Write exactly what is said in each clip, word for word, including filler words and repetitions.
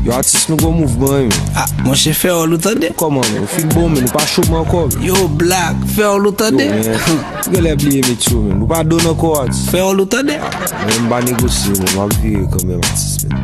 Yo, atis, nou gon mouvman, wi, men. Ah, monchè, fè wòl ou tande. Kòman, men? Ou fin bon, men ou pa cho m ankò, men. Yo, Black, fè wòl ou tande. Yo, men, ou genlè bliye metye w, men. Ou pa donn ankò, atis. Fè wòl ou tande. Ah, men m pa negosye, men m ap vire kanmenm, atis, men.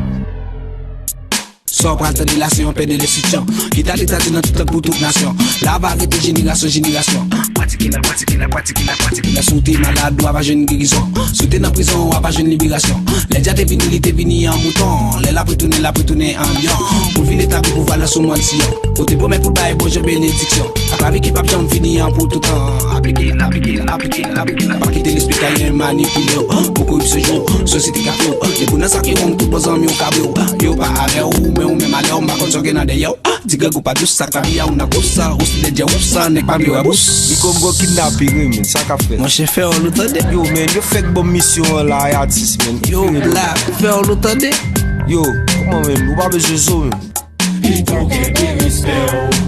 Sa w pral tande la, se yon pè de lenstriksyon. Ki ta li ta di nan tout lang pou tout nasyon. La va rete jenerasyon, jenerasyon. Pratike la, pratike la, pratike la, pratike la. Si w te malad, w ava jwenn gerizon. Si w te nan prizon, w ava jwenn liberasyon. Lè dja te vini, li te vini an mouton. Lè l ap retounen, l ap retounen an lyon. Pou l vin etabli pouvwa l sou mòn Siyon. Kote pwomèt pou l bay Bondye benediksyon. Ak lavi ki p ap janm fini an pou toutan. Aplike l, aplike l, aplike l, aplike l. Pa kite lespri Kayen manipile w. Pou koripsyon jwenn w, sosyete ka fè w. Depi w nan sa ki wrong, tout bon zanmi w ka bre w. Yo pa avè w, men ou menm alè w, m pa konn sa w gen nan dèyè w. Di grangou pa dous, sa k lavi a ou nan kous sa, ou si lè djè ou sa, nèg pa vle wè bous. Li konn gon kidnaping, wi, men sa k ap fèt. Monchè, fè wòl ou tande. Yo, men, yo fèk ban m misyon an la, e atis, men. Yo, Black, fè wòl ou tande. Yo, kòman, men, ou pa bezwen zo, men. Pito kenbe respè w.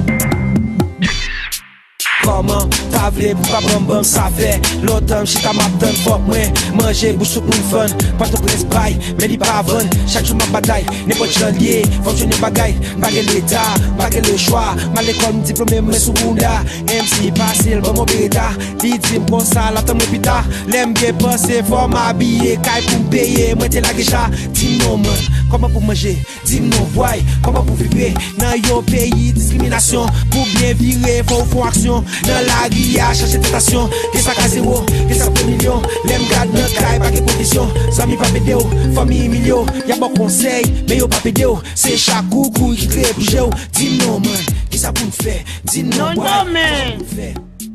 Kòman, pa vle pou pa banm, banm sa fè lontan m chita m ap tann, fòk mwen manje bouch sou pou l fann. Pòtoprens bay, men li pa vann. Chak jou m ap batay, nenpòt jan l ye, fòk jwenn yon bagay. M pa gen leta, m pa gen lechwa. M al lekòl, m diplome, mwen sou bounda. M C pase l, ban m yon bereta. Li di m konsa, l ap tann mwen pita. Lè m byen panse, fò m abiye, kay pou m peye, mwen te lage cha. Di m non, man, kòman pou manje? Di m non, bway, kòman pou vibre nan yon peyi diskriminasyon? Pou byen vire, fò w fè yon aksyon. Nan lari a, chache tantasyon. Gen sa k a zewo, gen sa k fè milyon. Lè m gad nan kay, pa gen pwofesyon. Zanmi p ap ede w, fanmi imilye w. Y ap ba w konsèy, men yo p ap ede w. Se chak ou kouri ki kreye pou je w. Di m non, man, kisa pou n fè? Di m non, bway, kisa pou n fè?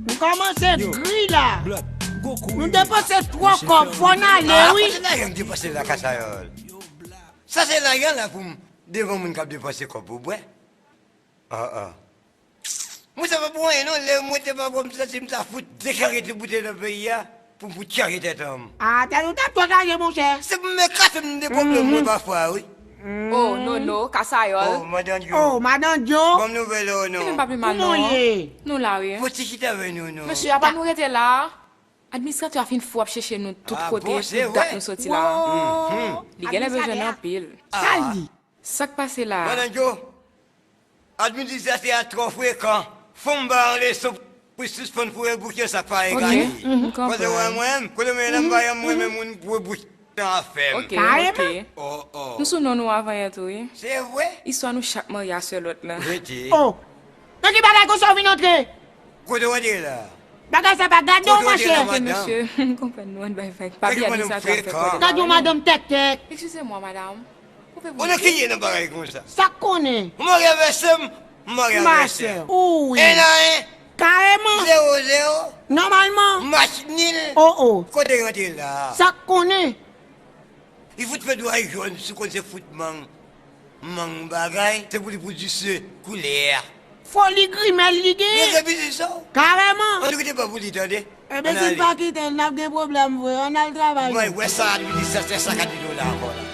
Nou kòmanse gri la. Nou depanse twò kòb, fò n ale, wi. Kote lajan m depanse la, Kasayòl? Sa se lajan la pou m devan moun k ap depanse kòb pou bwè. Ah, ah. Mwen sa pa pou anyen non, lè mwen te pa bwè, m santi m ta fout deklare tout boutèy nan peyi a pou m fout chanje tèt an m. Ah, tèt ou t ap twò chaje, monchè. Se pou m kase m de pwoblèm mwen pafwa, wi. Oh, Nono, Kasayòl. Oh, Madan Djo. Oh, Madan Djo. Ban m nouvèl ou non. Kouman w ye? Nou la, wi. Fò ti chita avè nou non. Mesye, apa nou rete la? Administratè a fin fou ap chèche nou tout kote pou dat nou soti la. Li genlè bezwen n anpil. Sa l di? Sa k pase la? Madan Djo, administratè a twò frekan. Fò m ba w leson pou sispann foure bouch nan sa k pa egale. Pandan w wè mwen, kote mwen nan m pa janm renmen moun foure bouch nan afè m. Ok, ok. Nou sou non nou avan yè tou, wi. Se vre? Istwa nou chak marye a sè lòt lan. Rete. Oh! Nan ki bagay konsa w vin antre? Kote w antre la? Bagay sa pa gade w, monchè. Mesye, m konprann nou, ann bay vag. Pa byen, administratè a fè kòlè. Gade yon madanm tèktèk. Eskize mwa, madanm. Ou nan kiye nan bagay konsa? Sa k konnen? Ou marye avè sè m, m marye avè sè w. Wi. En a en. Kareman. Zewo zewo. Nòmalman. Match nil. Oh, oh. Kote rantre la? Sa k konnen? Li fout fè dway jòn, si w konn se fout mang, mang bagay, se pou li pou di se koulè a. Foli grimèl li genyen. Yo, se biznis sa w. Karèman. Ann kite pa pou li, tande. Enben, si l pa kite l, n ap gen pwoblèm vre. Ann al travay nou. Mwen wè sa administratè sa ka di nou la ankò la.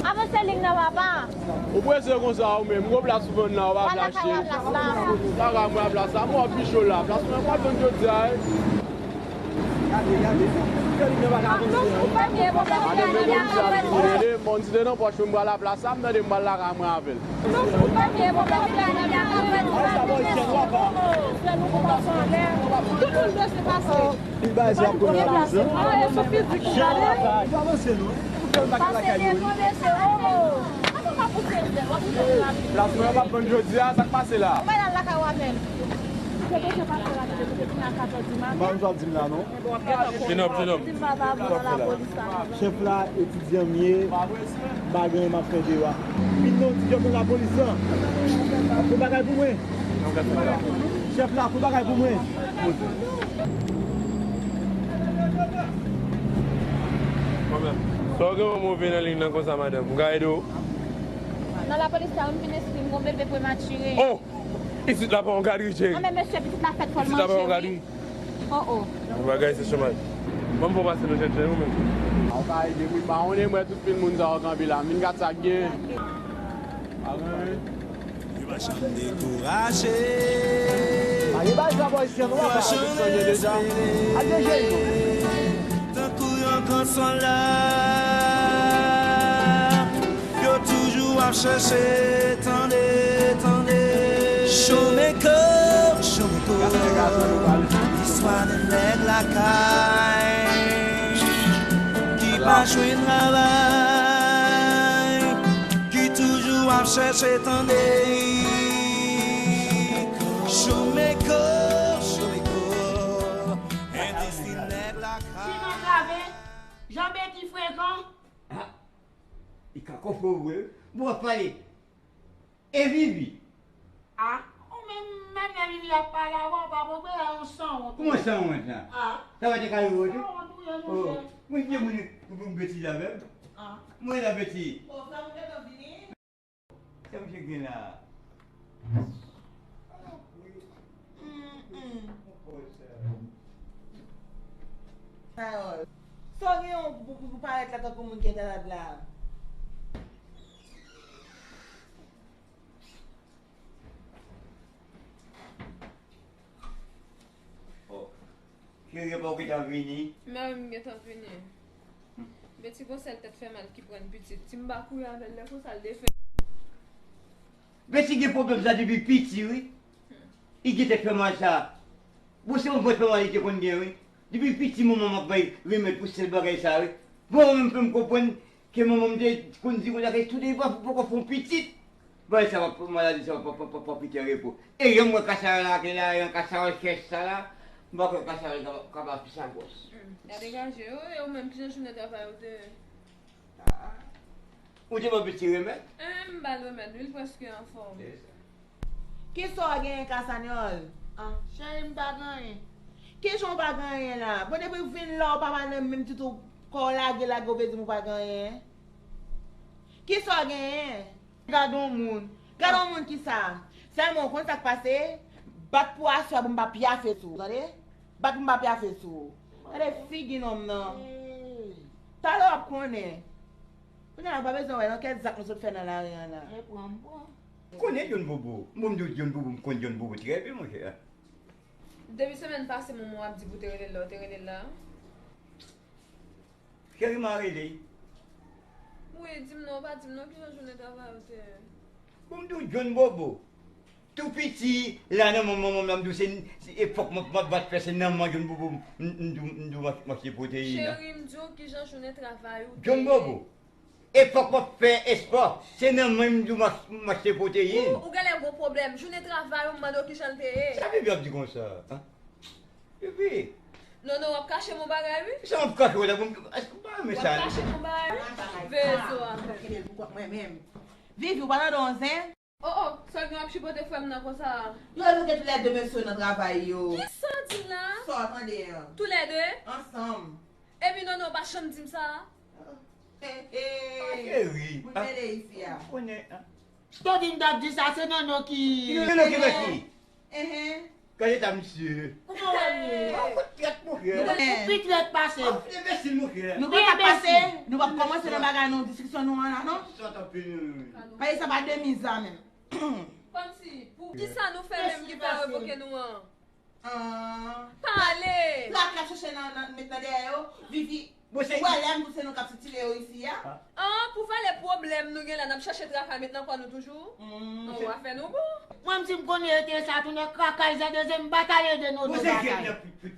Avanse lig nan, papa. Ou prese konsa ou menm, ou gon plas pou vann la, ou pa vle achte? Lakay mwen a plas la. Mò pi cho la, plas mwen pa vann jodi a, wi. Gade, gade, fè lig nan pa ka avanse. Madanm, men bon, si te nan pòch mwen, m pral la plas la, m tande m pral lakay mwen avè l. Tout moun dwe se pase. Li bay sa pou la plas la. Jan lakay, li pa avanse non. Pou kèl pa lakay yo. Plas mwen an p ap vann jodi a, sa k pase la? Mwen al lakay ou avè l. Ban m sa w di m la non. Jenòm, jenòm. Chèf la, etidyan m ye, m pa gen anyen m ap fè deyò a. Vin non, ti jòf nan lapolis lan. Fè bagay pou mwen. Chèf la, fè bagay pou mwen. Sa w gen yon move nan liy nan konsa, madanm? M ka ede w? Nan lapolis la, wi, m vin enskri m gon bebe prematire. Oh! Isit la pa yon gadri, cheri. Anben mesye, pitit la fèt fò l manje, wi. Isit la pa yon gadri. Oh, oh. Yon bagay se chomaj. Ban m fè w pase nou chèche ou menm. Ou ka ede m wi, pa konnen mwen tout pil moun sa yo kanpe la. M vin gad sa k gen. Pa gen anyen. Yo pa janm dekouraje. Pa gen bagay sa bò isi an, nou pa fè atik chanje deja. Al deje yo. Tankou yon gran sòlda. Yo toujou ap chèche, tande, tande. Showmaker, showmaker. Istwa de nèg lakay ki pa jwenn travay, ki toujou ap chèche, tande. Showmaker, showmaker. Endistri nèg lakay. Chita antrave, janbe ki frekan. Li ka konprann vre wi. Bon, w ap pale. E Vivi? A, ou menm, menm lè Vivi ap pale avè w, pa pran bagay yon sanwont. Kòman sanwont la? A. Sa pa te ka rive w tou? Sanwont ou ye, monchè. Mwen di moun pou, pou m betiz avè m. A. Mwen la betiz. Bon, sa nou gentan vini? Sa misye gen la? Sa w gen yon pou, pou, pou parèt la tankou moun ki entènad la? Oh. Cheri, epa w gentan vini? Mè wi, m gentan vini. Beti gon sèl tèt fè mal ki pran pitit. Si m pa kouri avè l lè konsa, l defen. Beti gen pwoblèm sa depi piti, wi. Li gen tèt fè mal sa. Bon, se yon vant fè mal li te konn gen, wi. Depi piti, manman m ap bay remèd pou sèl bagay sa, wi. Bon, mwen menm, fè m konprann ke manman m te konn di konsa ke tou de pa poko fè yon pitit. Bagay sa, maladi sa, pa, pa, pa, pa kite repo. E jan m wè kasaròl la, ke la, yon kasaròl chèch sa la, m pa kwè kasaròl ka, ka pa pi sa gwòs. Hmm, ya degaje yo, e ou menm, kijan jounen travay ou te ye? Ou te ban pitit remèd? Eh, m ba l remèd, wi, l prèske anfòm. Kisa w genyen, Kasanyòl? Ah, cheri, m pa gen anyen. Kijan w pa gen anyen la? Bon, depi w vin la, w pa pale menm ditou, kò w lage, lage, w vle di m ou pa gen anyen? Kisa w genyen? Gad on moun. Gad on moun kisa? Sèlman w konn sa k pase? Bat pou aswè pou m pa pyafe sou ou, tande? Bat pou m pa pyafe sou ou. Gade figi nonm nan. Talè w ap konnen. Kounye a, pa bezwen wè nan kèk zak nou sot fè nan lari an la. E pran m pran. M konnen John Bobo. Bon, m di w John Bobo, m konn John Bobo trè byen, monchè. Depi semèn pase, manman w ap di pou te rele l la, ou te rele l la? Cheri, m a rele. Wi, di m non, ou pa di m non, kijan jounen travay ou te ye? Bon, m di w John Bobo. Tou piti, la nan manman m, la m di w se, se, e fòk m ap, m ap bat fè, se nan manman John Bobo, m, m, m di w, m di w m ach-, m achte pwoteyin nan. Cheri, m di w kijan jounen travay ou te ye. John Bobo. E fòk m ap fè espò. Se nan men m di w m ach-, m achte pwoteyin. Ou, ou genlè gon pwoblèm. Jounen travay ou, m mande w kijan l te ye. Sa Vivi ap di konsa, an? Vivi. Non, non, w ap kache m yon bagay, wi. Sa m ap kache w la, bon, èske w pa renmen sa? W ap kache m yon bagay, wi. Veye zo avè m. Kenbe l pou kont mwen menm. Vivi, ou pa tande yon zen? Oh, oh, sa w gen w ap chipote frè m nan konsa? Yo, nou gen toulède mesye nan travay yo. Kisa w di m la? Sa w tande an? Toulède? Ansanm. Epi non, non, w pa janm di m sa. He, he. Ah, cheri. Pou n rele isi a. Konnen, ah. Tande m t ap di sa, se Nono ki. Nono ki fè ki? Enhen. Gade ta misye. Kouman w ap ye? Ah, ou trèt, monchè. Nou konn pou pi trèt pase. Ah, ou enbesil, monchè. Nou konn sa k pase. Nou p ap kòmanse nan bagay nou, diskisyon nou an la, non? Sa t ap fini, wi, wi. Paske sa pa demi zam menm. Kòmsi, pou kisa nou fè menm ki pa revoke nou an? Ah. Pale! Traka chèche nan, nan, met nan dèyè yo. Vivi, ou wè lè m di w se nou k ap sitire yo isi a? Ah, pou vale pwoblèm nou gen la, n ap chèche traka met nan kò nou toujou? Mm. An, w a fè nou bon. Mwen, m di m konnen yo te sa tou nan kaka, Zedezem batay de nou de batay.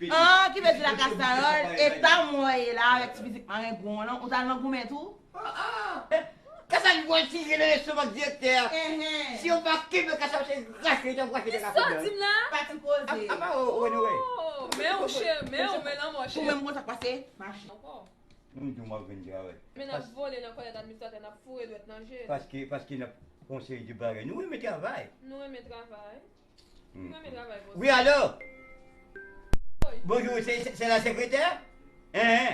Ah, ki vle di la Kasayòl, eta mwen ye la, avèk ti fizik marengwen lan, ou t al nan goumen tou? Ah, ah. Sa l pral tire nan lestomak direktè a. Si yo pa kenbe kasa yo, se rache, yo t ap rache de kapot la. Sa w di m la? Pati poze. Apa, o, o, anyway. Oh, men ou chè, men ou, men lanmò chè. Ou menm konn sa k pase? Mache. Ankò. Nou di w m ap vin travay. Men n ap vole nan kòlèt administratè, n ap foure dwèt nan je l. Paske, paske n ap fè yon seri de bagay. Nou renmen travay. Nou renmen travay. Nou renmen travay, bòs. Wi, alo? Wi. Bonjou, se, se, se la sekretè? Hein, hein.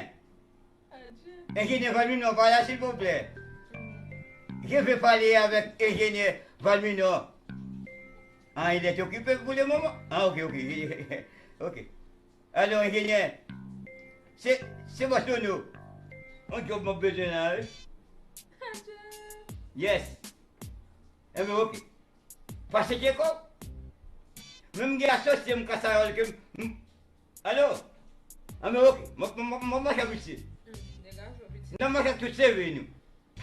Enjenyè Valmino pa la, silvouplè? Je veux parler avec ingénieur Valmino. Ah, il est occupé pour le moment? Ah, ok, ok. Ok. Alo, enjenyè. Se, se bòs Nono. Yon djòb mwen bezwen la, wi. Yes. Enben, ok. Pase Djekòb. Men m gen asosye m Kasayòl ke m, m, alo? Enben, ok. Mwen, mwen, mwen, mwen mache ak misye. Nan mache ak tout seve nou.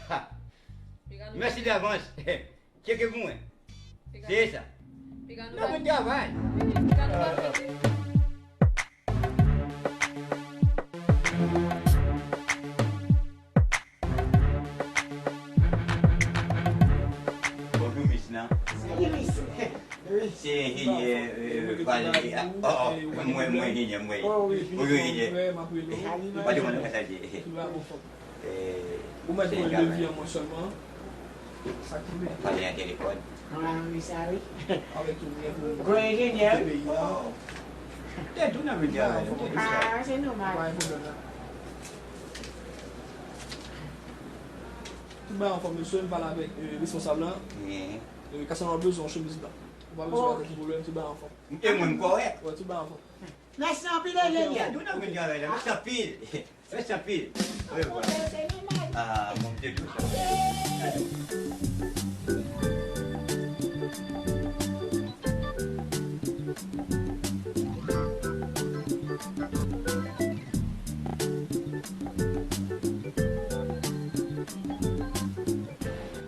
Ha. Mèsi davans. Tcheke pou mwen. Se sa. N ap vin travay. Bonjou, mis lan. Se enjenyè, euh, Valery. Ah, oh, oh, mwen, mwen enjenyè, mwen. Bonjou, enjenyè. Patwon mwen, sa l ye. Eh, ou mèt voye devi an mwen sèlman. Sa ki vle. Pale nan telefòn. Ah, wi, sa wi. Avèk tout byen pou gwo enjenyè, wi. Peyi a. Tèt ou nan medya, wi. Ah, se nòmal. Pa gen pwoblèm la. Tout bagay anfòm, mesye, m pale avèk, eh, responsab lan. Eh, Kasandra bezwen yon chemiz blan. Ou pa bezwen gade ki pwoblèm, tout bagay anfòm. E mwen, m kòrèk. Wè, tout bagay anfòm. Mèsi anpil, enjenyè. Tèt ou nan medya, wi, mèsi anpil. Mèsi anpil. Orevwa. Ah, bon, m te dou sa.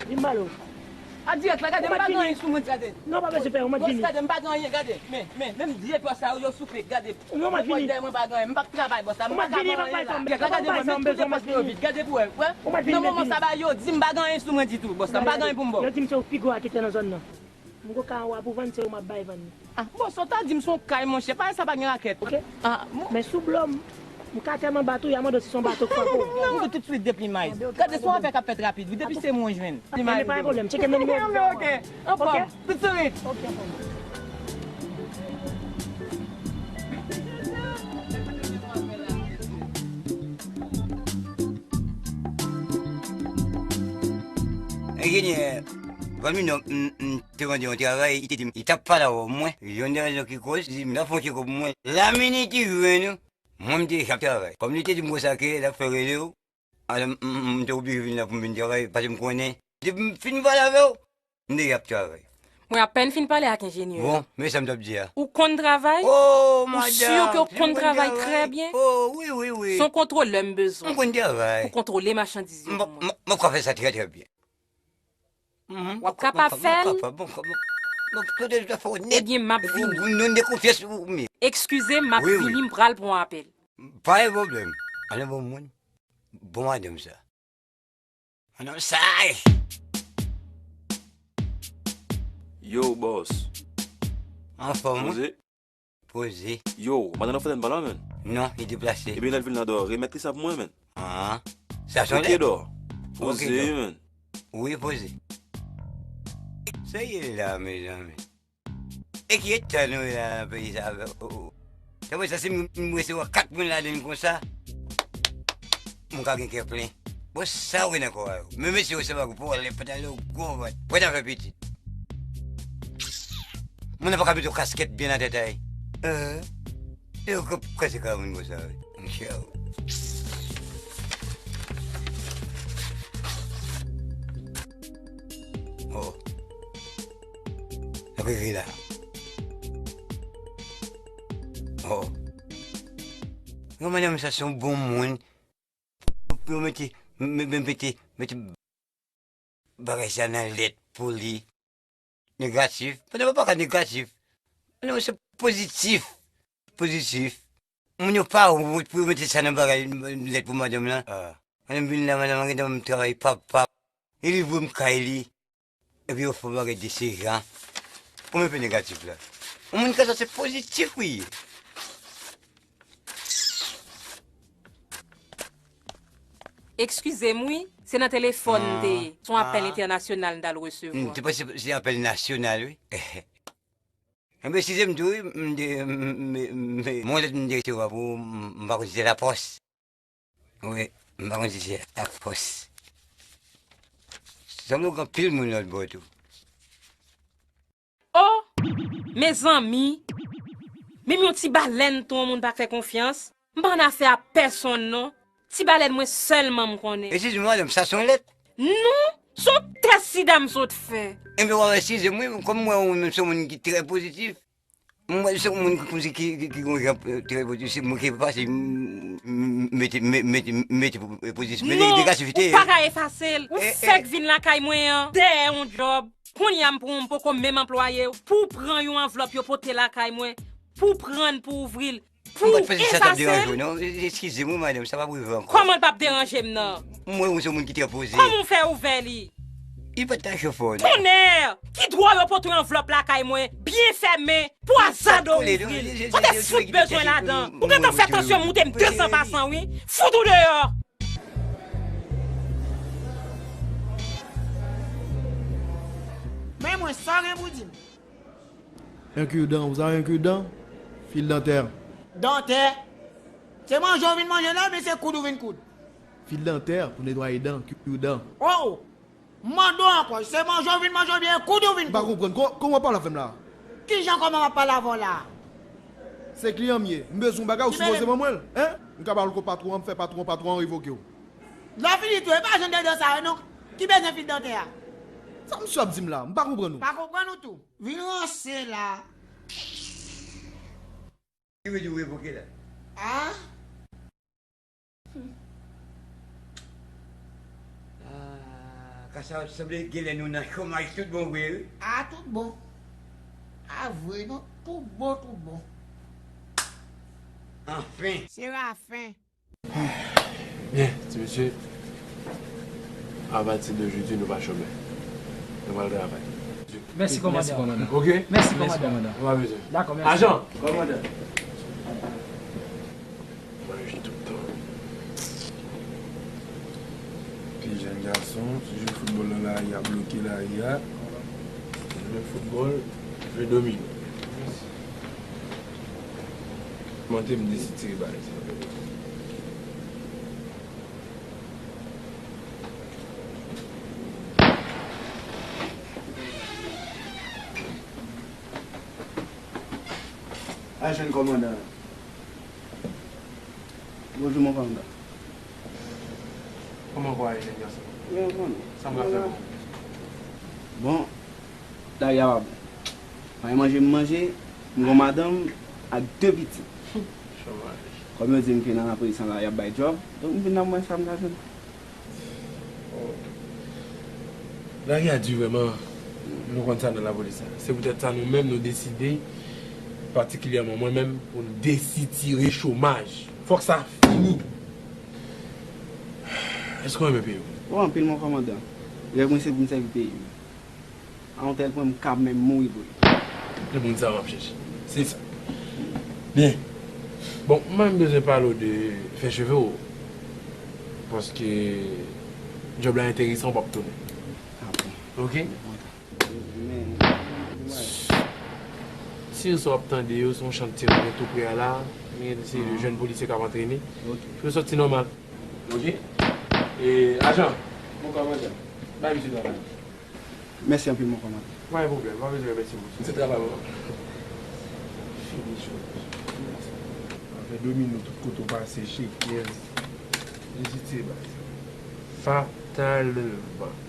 Di m ba l ou. A dirèk la, gade, m pa gen anyen sou mwen, gade. Non, pa bezwen pè, ou mèt vini. Bòs, gade, m pa gen anyen, gade. Men, men, menm de pòs sa yo, yo soupe, gade. Ou mèt vini. Dèyè mwen pa gen anyen, m p ap travay, bòs la. M pa ka fè anyen la. Gade, gade, mwen, men tout de pòs yo vid, gade pou wè, wè. Nan moman sa ba yo di m pa gen anyen sou mwen ditou, bòs la. M pa gen anyen pou m ba w. Yo di m se ou pi gwo raketè nan zòn nan. M gon kay an wa pou vann, se ou m ap bay vann li. Ah, bon, sa w ta di m se yon kay, monchè, pa sa pa gen rakèt. Ok. Ah, bon. Men sou blo m, m ka tèlman bat ou, y a mande w si se yon bato k frape w. M di w toutswit depi may. Gade, se yon afè k ap fèt rapid, wi, depi se mwen jwenn. Men pa gen pwoblèm, tcheke nan nimewo. Ok, ok. Anfòm. Ok. Toutswit. Ok, anfòm. Enjenyè Valmino, m, m te mande yon travay, li te di m, li t ap pale avè w, mwen. Yon de rezon ki koz, li di m, l ap fè yon tchekòp pou mwen. La minit li jwenn ou, mwen, m te deja ap travay. Kòm li te di m konsa ke l ap fè rele w, alò, m, m, m te oblije vin la pou m vin travay, paske m konnen, depi m fin pale avè w, m deja ap travay. Mwen apèn fin pale ak enjenyè a. Bon, men sa m t ap di a. Ou konn travay? Oh, madanm, si m konn travay. Ou si ke w konn travay trè byen? Oh, wi, wi, wi. Se yon kontwolè m bezwen. M konn travay. Pou kontwole machandiz yo pou mwen. M, m, m ap ka fè sa trè, trè byen. Mhm. W ap kapab fè l? Ebyen, m ap vini. Eskize m, m ap vini, m pral pran apèl. Pa gen pwoblèm. Ann bon moun. Bon madanm sa. Ann sa. Yo, bòs. Anfòm, wi. Poze. Poze. Yo, madanm nan fèt anba la, menn. Non, li deplase. Ebyen, lè l vin la, dò, remèt li sa pou mwen, menn. Ah, sa se yon lèt. Ok, dò. Poze, menn. Wi, poze. Sa ye la, mezanmi? E ki eta nou ye la nan peyi sa? Tanpri, sa si m, m resevwa kat moun ladan l konsa, m ka gen kè plen. Bon, sa w gen nan kò a yo? Men mesye yo se pa gwo, pwale pantalon yo gwo vant. Pwè ta fè pitit. Moun nan pa ka mete yon kaskèt byen nan tèt a li. Hein? Yo k-, kase ka moun konsa, wi. Monchè, wi. Oh. Sa rive la. Oh. Yon madanm sa se yon bon moun. Pou yo mete, me-, me-, mete, mete bagay sa nan lèt pou li. Negatif. Pandan pa ka negatif. Non, se pozitif. Pozitif. Moun yo pa wont pou yo mete sa nan bagay, lèt pou madanm lan. Ah. Pandan m vin la, madanm lan gentan ban m travay, pap, pap. Li voye m kay li. Epi yo fè bagay de se jan. Ou menm pe negatif la. Yon moun ka sanse pozitif wi. Eskize m wi, se nan telefòn m te ye. Se yon apèl entènasyonal m t al resevwa. M te panse se apèl nasyonal wi. Enben, eskize m tou wi, m te, m, m, m, m, yon lèt m te resevwa pou ou, m, m pa konn si se lapòs. Wi, m pa konn si se lapòs. Sanble w gen anpil moun lòt bò tou. O! Mezanmi! Menm yon ti balèn tou yon moun pa fè konfyans. M pa annafè a pèsonn non. Ti balèn mwen sèlman m konnen. Eskize m madanm, sa se yon lèt? Non, se yon tès sida m sot fè. Enben w ap eskize m wi, kòm m wè ou menm se yon moun ki trè pozitif. M wè se yon moun ki kòmsi ki ki ki gon jan trè pozitif, se mwen ki efase mete mete mete pozitif men negativite. Non, ou pa ka efase l, ou fèk vin lakay mwen an dèyè yon djòb. Kounye a m pran w, m poko menm anplwaye w, pou w pran yon anvlòp yo pote lakay mwen, pou w pran l pou w ouvri l, pou w efase l. M pa t panse se sa k ap deranje w non. Eskize m wi madanm, sa p ap rive ankò. Kòman l p ap deranje m nan? M wè ou se yon moun ki trè poze. Kòman w fè ouvè li? Li pa t ka cho fò non. Tonnè! Ki dwa yo pote yon anvlòp lakay mwen, byen fèmen, pou w azade w ouvri l? Kote si w t bezwen ladan? Ou gentan fè tansyon moute m de san pa san wi. Fout ou deyò! Men mwen, sa w gen pou di m? Un cure-dent, vous avez un cure-dent? Fil dantè. Dantè? Se manje w vin manje la oubyen se koud ou vin koud? Fil dantè pou netwaye dan, cure-dent. Oh! M mande w ankò, se manje w vin manje oubyen koud ou vin koud? M pa konprann, kòman w ap pale avè m la? Kijan kòman m ap pale avè w la? Se kliyan m ye, m bezwen yon bagay ou sipoze ban mwen l, en? M ka ba w l kot patwon an, m fè patwon, patwon an revoke w. Lè w fini tou, e pa jan dedan sa yo non. Ki bezwen fil dantè a? Sa misye ap di m la? M pa konprann ou. Pa konprann ou tou. Vin ranse la. Ki vle di w revoke la? Ah? Ah, ka sa sanble genlè nou nan chomaj tout bon vre wi. Ah, tout bon. Ah, vre non. Tout bon, tout bon. Anfen. Se rafen. Byen, ti mesye, apati de jodi nou pa chomè. Nou pral travay. Mèsi kòmandan. Oke? Mèsi kòmandan. Nou pa bezwen. Dakò, mèsi. Ajan! Kòmandan. Manje tout tan. Ti jèn gason, ti jwe foutbòl nan lari a, bloke lari a. Jwe foutbòl, jwe domino. Monte m desitire bagay sa. A jèn kòmandan an. Bonjou mon kòmandan. Kòman kò a ye jèn gason? Wi, anfòm. Sa m ka fè pou ou? Bon, lari a pa bon. Pa gen manje m manje, m gon madanm ak de pitit. Chomaj. Kòm yo di m ke nan lapolis an la y ap bay djòb, donk m vin la m wè sa m ka jwenn. Lari a di vrèman, nou konn sa nan lapolis la. Se poutèt sa nou menm nou deside, patikilyèman mwen menm, pou n desitire chomaj. Fòk sa fini. Èske w renmen peyi w? O, anpil mon kòmandan. Rèv mwen se pou m sèvi peyi m. A yon tèl pwen m ka menm mouri pou li. Se moun sa a m ap chèche. Se sa. Byen. Bon, mwen m bezwen pale w de fè cheve w. Paske djòb la enteresan, w p ap tounen. Oke? Ti yo sa w ap tande yo, se yon chan de teren tou pre a la. Gen de seri de jèn polisye k ap antrene. Pou yo sòti nòmal. Oke? E, ajan, bon kòmandan, bay misye travay. Mèsi anpil mon kòmandan. Pa gen pwoblèm, pa bezwen remèsye m. Se travay mwen. Fini cho. Afè domino tout kote w pase, chekèz. Vizite baz. Fatalman.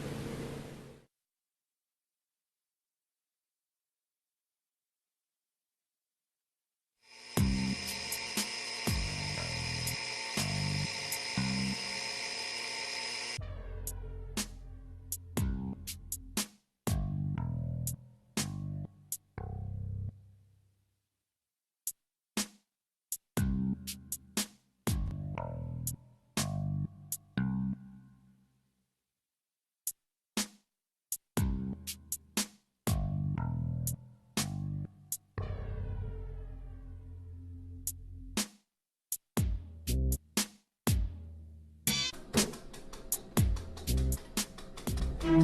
Oh,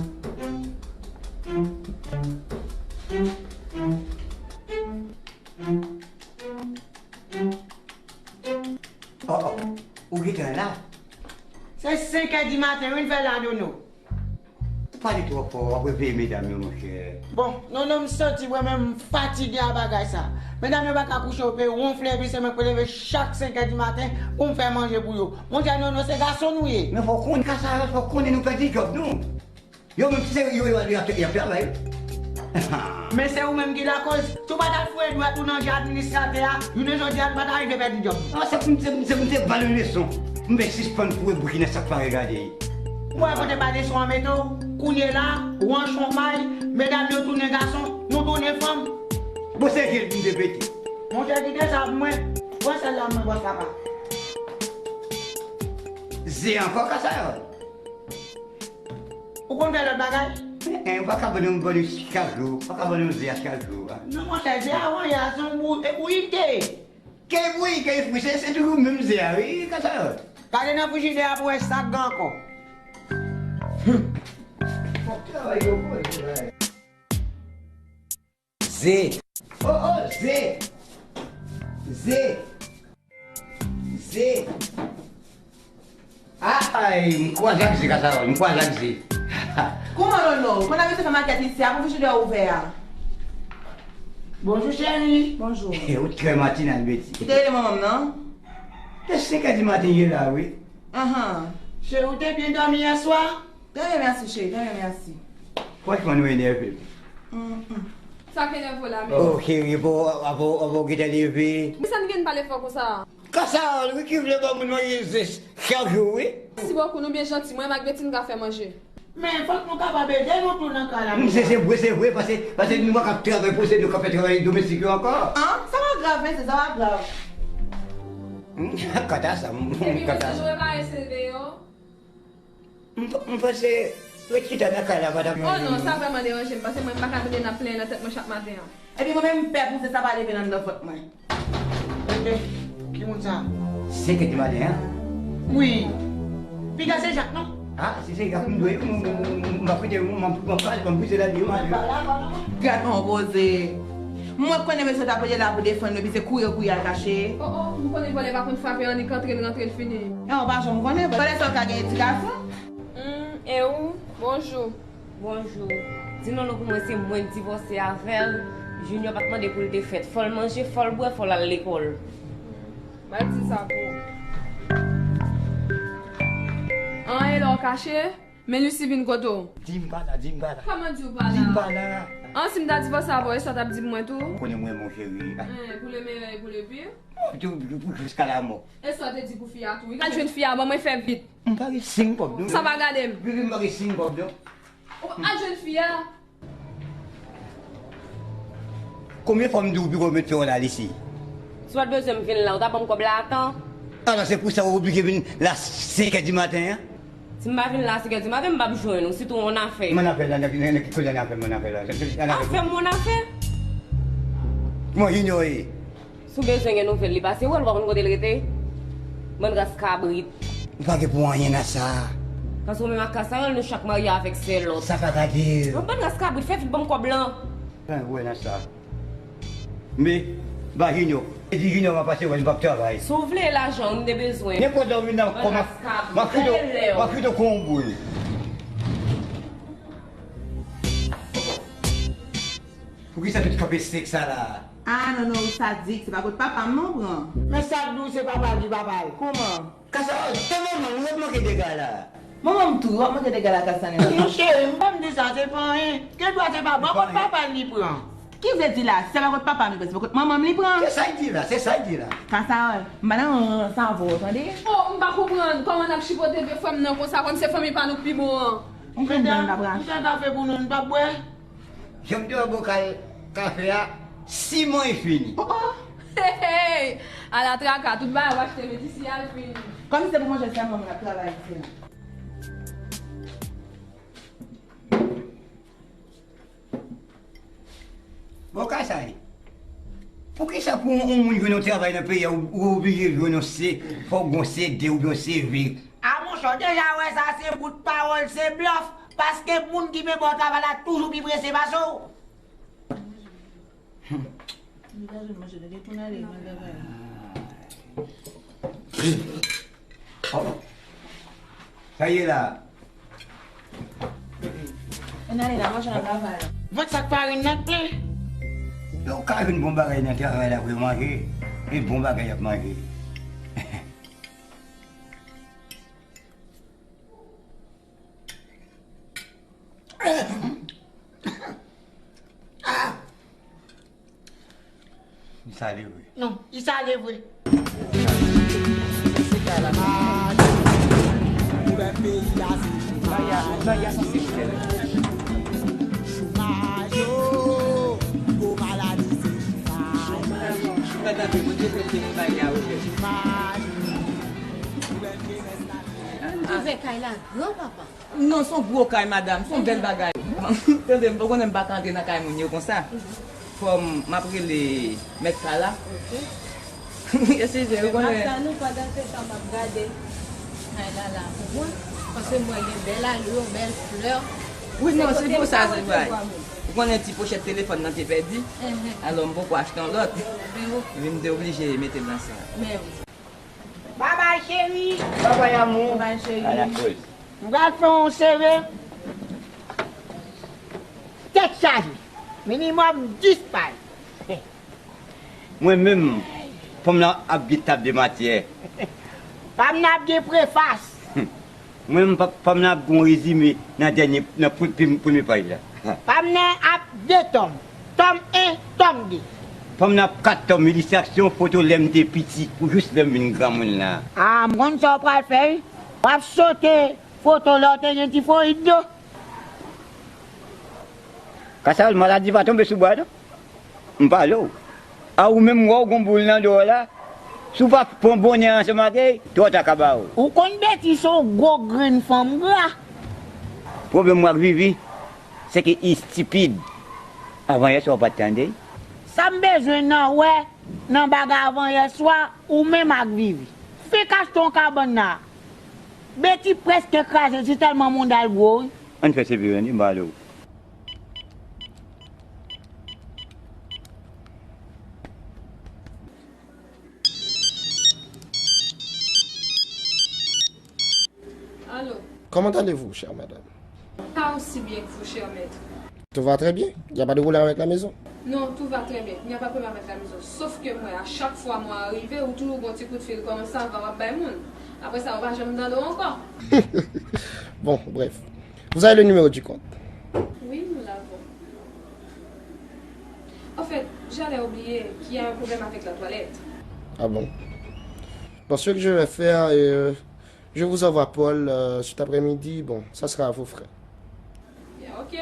oh, ou gentan la? Se senk è di maten, wi, n fè la, Nono. Ou pale twò fò, w ap reveye medam yo, monchè. Bon, Nono, m santi mwen menm m fatige a bagay sa. Medam yo pa ka kouche, yo pe wonfle, epi se mwen k pou leve chak senk è di maten pou m fè manje pou yo. Monchè, Nono, se gason nou ye. Men fò w konnen, Kasayòl, fò w konnen nou pèdi djòb nou. Yo menm se yo, yo, yo ap, y ap travay. Men se ou menm ki lakoz. Si w pa t al foure dwèt ou nan je administratè a, jounen jodi a, nou pa ta rive pèdi djòb. Ah, se pou m, se, se pou m te ba l yon leson. M vle sispann foure bouch nan sa k pa regade. Ou wè kote ba leson an mete w? Kounye la, ranch on may, medam yo tounen gason, nou tounen fanm. Bon, se je l pou m te pete. Monchè, kite sa pou mwen. Pran sèl la pou mwen, bòs papa. Ze ankò, Kasayòl? Ou konn fè lòt bagay? En, en, ou pa ka vann yon, vann yon chak jou. Ou pa ka vann yon ze a chak jou, a. Non, monchè, ze a vann yè a se yon bou-, e bouyite. Ke bouyi, ke fri, se, se toujou menm ze a, wi, Kasayòl. Gade nan frijidè a pou wè sa k gen ankò. Fòk travay yo pou travay. Ze. Oh, oh, ze. Ze. Ze. Ay, m kwaze ak ze, Kasayòl, m kwaze ak ze. Kouman, Nono? Ou konn abitye fè makèt isi a pou frijidè a ouvè a? Bonjou, cheri. Bonjou. Ou trè matinal, Betty. Ou te rele manman m, non? Te senk è di maten, ye la, wi. Anhan. Cheri, ou te byen dòmi yè swa? Trè byen, mèsi, cheri, trè byen, mèsi. Franchman, nou enève m. Mm, mm. Sa k enève w la menm? Oh, cheri, bon, avan, avan w gentan leve. Men sa n gen pale fò konsa? Kasayòl, wi, ki vle ba moun manje ze chak jou, wi. Mèsi bokou, nou byen janti. Mwen menm ak Betty n ka fè manje. Men fòk nou kapab ede nou tou nan kay la. Mm, se, se vre, se vre, paske, paske nou pa ka ap travay pou se nou k ap fè travay domestik yo ankò. An, sa pa grav, mesye, sa pa grav. Mm, kanta sa, mm, kanta sa. Epi mesye, nou repare se deyò. M, m panse ret chita nan kay la pa t ap... Oh non, sa vrèman deranje m, paske mwen m pa ka tande n ap plenyen nan tèt mwen chak maten an. Epi mwen menm m pè pou ze sa pa leve nan anndan vant mwen. Enben, ki moun sa? Senk è di maten an? Wi. Piga se Jak, non? Ah, si se Jak m dwe, m, m, m, m ap kite, m, m, m ap pale, m ap brize lavi yo, m ale. Gad on koze. Mwen konnen mesye ta pote la pou defann nou, epi se kouri, kouri al kache. Oh, oh, m konnen vòlè pa konn frape annik antre l, rantre l fini. E w pa janm konnen, vòlè sa w ka gen edikasyon. Hmm, e ou? Bonjou. Bonjou. Di Nono pou mwen se mwen k divòse avè l. Junior pa t mande pou l te fèt. Fò l manje, fò l bwè, fò l al lekòl. M al di sa pou ou. An, e lè w kache? Men Lucie vin kote w. Di m pa la, di m pa la. Kòman di w pa la? Di m pa la. An, si m ta divòse avè w, e sa w t ap di pou mwen tou? Ou konnen mwen, mon chéri. Hein, pour le meilleur et pour le pire. Pou, pou, pou jiska lamò. E sa w te di pou fi a tou? Al jwenn fi a, ban mwen fè vit. M pa gen senk kòb, non. Sa pa gade m. Bebe, m pa gen senk kòb, non. Ou al jwenn fi a. Konbyen fwa m di w piko met fè w la Lisi? Si w pa t bezwen m vin la, ou ta ban m kòb la a tan? Alò, se pou sa w oblije vin la senk è di maten an? Si m pa vin la senk è di maten, m p ap jwenn ou, sitou yon afè. Mon afè la, nan, nan, nan ki kote yon afè, mon afè la? Afè m, mon afè. Kòman Junior ye? Si w bezwen gen nouvèl li, pase wè l, ou pa konn kote l rete? Bann ras kabrit. Ou pa gen pou anyen nan sa. Paske ou menm ak Kasayòl, nou chak marye avèk sèlòt. Sa pa ka di. Yon bann ras kabrit, fè vit ban m kòb lan. Anyen wè nan sa. Men, ba Junior. E di Junior m ap pase wè l, m p ap travay. Si w vle lajan, ou m te bezwen. Nenpòt lè w vin nan kò m ap, m ap fouto, m ap fouto kon yon boul. Poukisa tout kanpe sèk sa la? Ah, non, non, ou sadik, se pa kot papa m non pran. Men sa k di w se papa l ki papa l, kòman? Kasa, se manman m, ou ap manke dega la. Manman m tou, w ap manke dega la, Kasa, non. Mon cheri, m pa m di sa, se pa anyen. Gen dwa se pa bò kot papa l li pran. Ki vle di la, se pa kot papa m li pran, se pa kot manman m li pran. Se sa l di la, se sa l di la. Kasa, m pa nan rans avè w, tande? Oh, m pa konprann kòman n ap chipote de frè m nan konsa, kòm se fanmi pa nou k pi bon an. Ou konn jan n ap ranje. Ou fè kafe pou nou, n p ap bwè? Jan m te wè bokal kafe a, siman li fini. Oh, oh. Hey, hey. Ala traka, tout bagay w achte met isi a, l fini. Kòm se pou manje sèlman moun ap travay isi la. Bon, Kasay, poukisa pou yon moun jwenn yon travay nan peyi a, ou, ou oblije jwenn yon C, fò w gen yon C de oubyen yon C V? A monchè, w deja wè sa se bout pawòl, se blòf. Paske moun ki menm bò travay la toujou pi prese pase w. Sa ye la. Ann ale la, manje nan travay la. Vant sa k pa rin nan k plen. Yo ka jwenn bon bagay nan travay la pou yo manje. E bon bagay y ap manje. Li sale vre. Non, li sale vre. Chomaj, o, gwo maladi se chomaj. Chomaj, chomaj. Ouvè kay la gran, papa. Non, se yon gwo kay, madanm. Se yon bèl bagay. Tande, m pa konnen m pa ka antre nan kay moun yo konsa. Fò m, m ap rele mèt kay la. Eskize, ou konnen. N ap tann ou pandan se tan m ap gade kay la la, konprann? Paske m wè gen bèl alo, bèl flè. Wi, non, se pou sa, se vre. Ou konnen ti pochèt telefòn nan te pèdi. Enhen. Alò, m poko achte yon lòt. Ben, ok. Epi m te oblije mete l nan sa. Ben wi. Babay cheri. Babay amou. Babay cheri. M pral fè yon sere. Tèt chaje. Minimòm dis paj. Mwen menm, fanm nan ap gen tab de matyè. Fanm nan ap gen prefas. Mwen menm, pa- fanm nan ap gen yon rezime nan dènye, nan pre- pre- premye paj la. Fanm nan ap de tòm. Tòm en, tòm de. Fanm nan ap kat tòm, ilistraksyon, foto lè m te piti pou jis lè m vin granmoun la. A, m konn sa w pral fè, wi. W ap sote foto lè w te gen tifoyid do. Kasal, maladi pa tonbe sou bwa, non. M pale w. A ou menm, m wè w gon boul nan do w la. Si w pa pran bonè ansanm ak li, twò ta ka ba w. Ou konn Beti se yon gwo grenn fanm gra. Pwoblèm mwen ak Vivi, se ke li estipid. Avan yè swa w pa t tande l. Sa m bezwen nan wè nan bagay avan yè swa, ou menm ak Vivi. Fik achte yon kabann la. Beti prèske kraze, se tèlman monda l gwo, wi. Ann fè sevire, ann, m pale w. Allô? Comment allez-vous, chère madame? Pas aussi bien que vous, cher maître. Tout va très bien. Il n'y a pas de problème avec la maison? Non, tout va très bien. Il n'y a pas de problème avec la maison. Sauf que moi, à chaque fois, moi, arrivé, ou toujours bon petit coup de fil comme ça, va, va, bay moun. Après ça, ou va jamais dans l'eau encore. Bon, bref. Vous avez le numéro du compte? Oui, nous l'avons. En fait, j'allais oublier qu'il y a un problème avec la toilette. Ah bon? Bon, ce que je vais faire, euh, je vous envoie Paul, euh, cet après-midi. Bon, ça sera à vos frais. Bien, ok.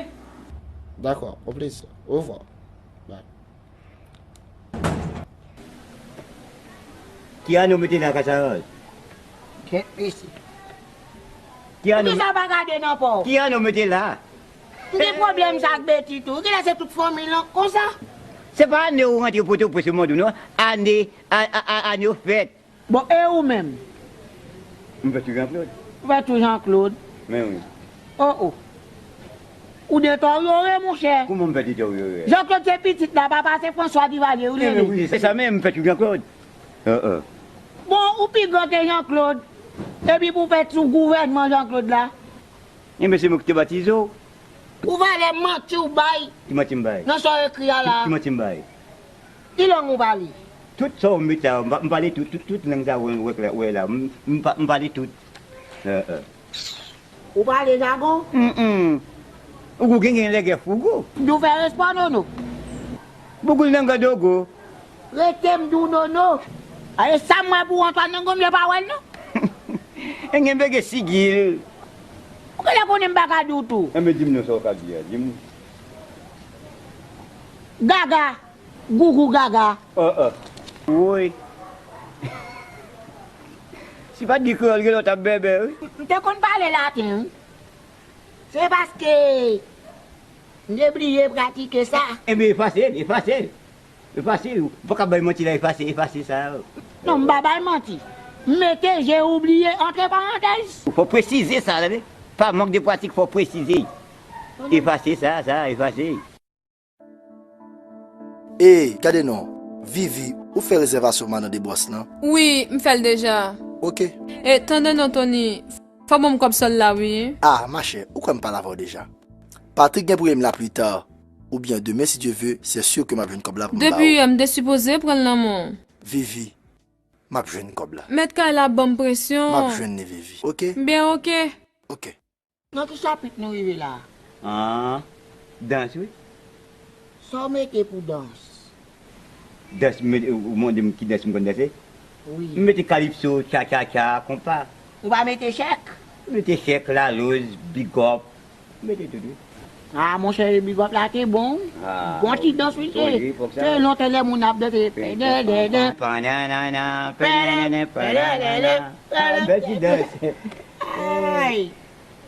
D'accord, au plaisir. Au revoir. Bye. Ki ane w mete la, Kasaròl? Kèt mesye. Ki ane w Poukisa w pa gade nan pa w? Ki ane w mete la? M gen pwoblèm sa ak Beti tou. Genlè se tout fanmi l an konsa. Se pa ane w rantre Pòtoprens, se mande w non. Ane, a, a, a, ane w fèt. Bon, e ou menm? M fèt sou Jean Claude. Ou fèt sou Jean Claude? Men wi. Oh, oh. Ou deteryore, monchè. Kouman m fè deteryore? Jean Claude se pitit la, papa se François Duvalier, ou rele. Wi, se sa menm, m fèt sou Jean Claude. Bon, ou pi gran ke Jean Claude. Epi pou w fèt sou gouvènman Jean Claude la. Enben, se mwen ki te batize w. Ou valè manti w bay. Ki manti m bay? Nan sa w ekri a la. Ki, ki manti m bay? Ki lang ou pale? Tout sa w mete la, m pa- m pale tout, tout, tout lang sa w wè, wè, wè la. M, m pa- m pale tout. Eh, eh. Ou pale jagon? Mm, mm. Ou gen, gen lègè fougou. Di w fè respè, Nono. Bougoul nan gòd dogo. Rete m di w Nono. A, e sa m wè pou Antoine nan gonm, yo pa wè l non. E gen bege sigil. Ou genlè konnen m pa ka di w tou. Enben, di m non, sa w ka di a, di m. Gaga. Gougou gaga. Ah, ah. Woy. Si pa t gen kreyòl, gen lè w t ap bèbè, wi. M te konn pale laten, wi. Se paske m te bliye pratike sa. Enben, efase l, efase l. Efase l. Ou pa ka bay manti la, efase, efase sa yo. Non, m pa bay manti. M mete j'ai oublié entre parenthèses. Ou fò presize sa, tande. Pa mank de pratik, fò w presize. Efase sa, sa, efase. E, gade non, Vivi, ou fè rezèvasyon madan de bwòs lan? Wi, m fè l deja. Oke. E, tande non, Tony, fò ban m kòb sòl la, wi. A, machè, ou kwè m pale avè w deja? Patrick gen pou ye m la pita, oubyen demen, si Dye ve, se si ke m ap jwenn kòb la pou m ba w. Depi yè, m te sipoze pran l nan men w. Vivi, m ap jwenn kòb la. Mèt kay la ap ban m presyon. M ap jwenn li, Vivi. Oke? Byen, oke. Oke. Nan ki chapit nou rive la? Ah, dans, wi. Sa w mete pou dans? Dans, m mete, ou mande m ki dans m konn danse? Wi. M mete kalipso, tcha, tcha, tcha, konpa. Ou pa mete chèk? M mete chèk, laloz, bigòp. M mete tout, wi. Ah, monchè, bigòp la te bon. Ah, bon ti dans, wi, se, se lontan lè moun ap danse. Pèdèdèdè. Pananana, pananana, pananana. Ah, bèl ti dans. Ay.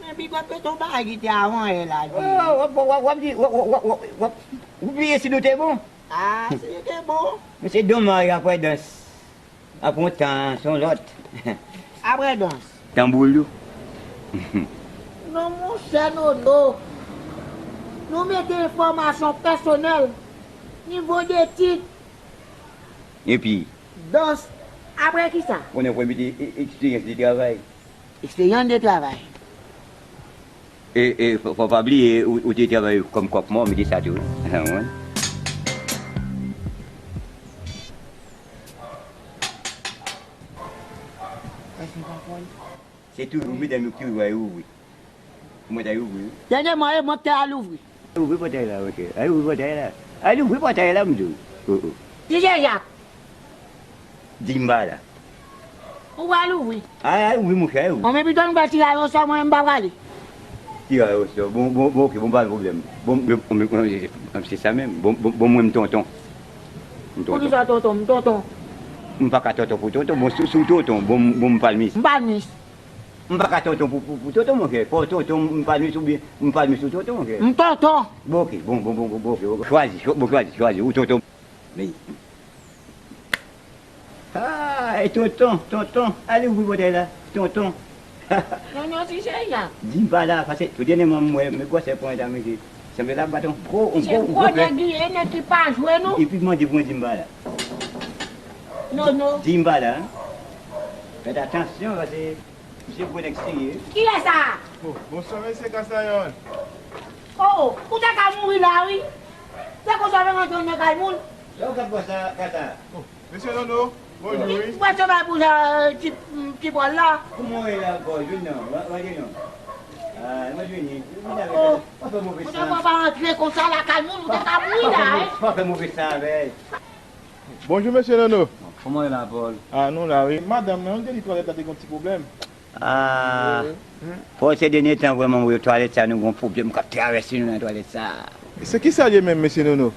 Men bigòp yo te yon bagay ki te avan yè la, di. Oh, w ap, w ap, w ap di, w ap, w ap, w ap, w ap, w ap bliye si nou te bon. Ah, si nou te bon. Men se domaj, apre dans, apre yon tan, se yon lòt. Apre dans. Tanbou lou. Non, monchè Nono. Nou mete enfòmasyon pèsonèl, nivo de tit. Epi? Dans. Apre kisa? Konnen w mete e-, eksperyans de travay. Eksperyans de travay. E, e, fò, fò pa bliye, ou, ou te travay kòm kòk mò, mete sa tou, wi. Ou konprann? Se toujou medam yo ki toujou al ouvri. Mwen t al ouvri, wi. Dènyèman, e mwen k te al ouvri. Al ouvri pòtay la, monchè. Al ouvri pòtay la. Al ouvri pòtay la, m di w. Oh, oh. Ti Jejak. Di m pa la. Ou pral ouvri? Al, al ouvri, monchè, al ouvri. Bon, men pito nou fè tiraj osò, mwen menm m pa prale. Tiraj osò. Bon, bon, bon, oke, bon, pa gen pwoblèm. Bon, bon, bon, bon, se sa menm. Bon, bon, bon, mwen, m tonton. M tonton. Poukisa tonton? M tonton. M pa ka tonton pou tonton. Bon, si, si w tonton, bon, m, bon, m palmis. M palmis. M pa ka tonton pou, pou, pou tonton, monchè. Fò tonton, m palmis oubyen m palmis ou tonton, monchè. M tonton. Bon, oke. Bon, bon, bon, bon, bon, oke, oke. Chwazi, chwa-, bon, chwazi, chwazi. Ou tonton. Men. Ah, e tonton, tonton. Ale ouvri pòtay la. Tonton. Non, non, si se ya. Di m pa la, paske tou dènyèman m wè, men gwosè pwen ta, mesye. Sanble l ap bat yon gwo, yon gwo, yon gwo fè. Se gwo nèg li ye, nèg ki pa jwe, non. Epi mande pou mwen di m pa la. Non, non. Di m pa la, hein. Fèt atansyon, paske Misye gwo nèg serye. Kiyès sa? Oh, bonswa, mesye Kasayòl. Oh, oh, ou te ka mouri la, wi. Se konsa w fè rantre nan kay moun? Lè w ka bwè sa, Kasa. Oh, mesye Nono, bonjou, wi. Ou pa travay pou sa, ti, ti Pòl la? Kouman w ye la, Pòl? Vin non, rantre non. Ah, mwen vini. Vin avèk sa. Pa fè move san. Ou te ka pa rantre konsa lakay moun, ou te ka mouri la, hein? Pa fè move san avè l. Bonjou, mesye Nono. Kòman w ye la, Pòl? Ah, nou la, wi. Madanm nan, li te di twalèt la te gen yon ti pwoblèm. Ah, Pòl, se dènye tan, vrèman, wi, twalèt sa, nou gen yon pwoblèm k ap travèse nou nan twalèt sa. Se kisa l ye menm, mesye Nono?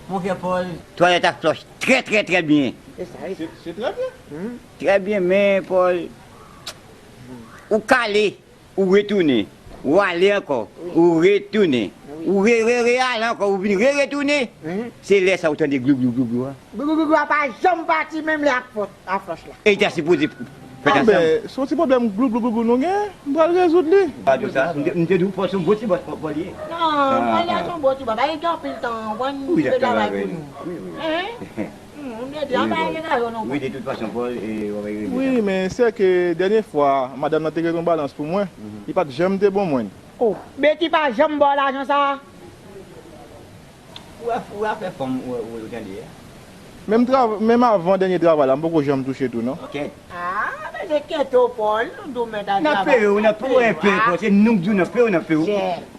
Monchè Pòl, twalèt ap flòch trè, trè, trè byen. Se, se trè byen. Trè byen, men, Pòl, ou kale. Ou retounen, ou ale ankò, ou retounen, ou re, re, re ale ankò, ou vin re, retounen. Se lè sa ou tande glou, glou, glou, glou a. Glou, glou, glou, glou a pa janm pati menm lè ak fòs, ak fòs la. E li ta sipoze fèt ansanm. Anben, se yon ti pwoblèm glou, glou, glou, glou nou gen, m pral rezoud li. Pa di w sa, m te, m te di w fò se yon bon ti bòs Pòl ye. Non, Pòl la se yon bon ti bòs, li gen anpil tan, konn li travay pou nou. Wi, wi. Wi, de tout fason, Pòl, e, w ap rive. Wi, men se ke dènye fwa, madanm nan te gen yon balans pou mwen, li pa t janm te bon mwen. Oh, Betty pa janm ba w lajan sa a? Ou a, ou a fè fanm ou, ou, ou tande a. Menm trav-, menm avan dènye travay la, m poko janm touche tou, non. Kèt. Ah, men se kèt ou, Pòl, nou di w mèt al travay. N ap peye w, n ap peye w, Pòl, se nou k di w n ap peye w, n ap peye w.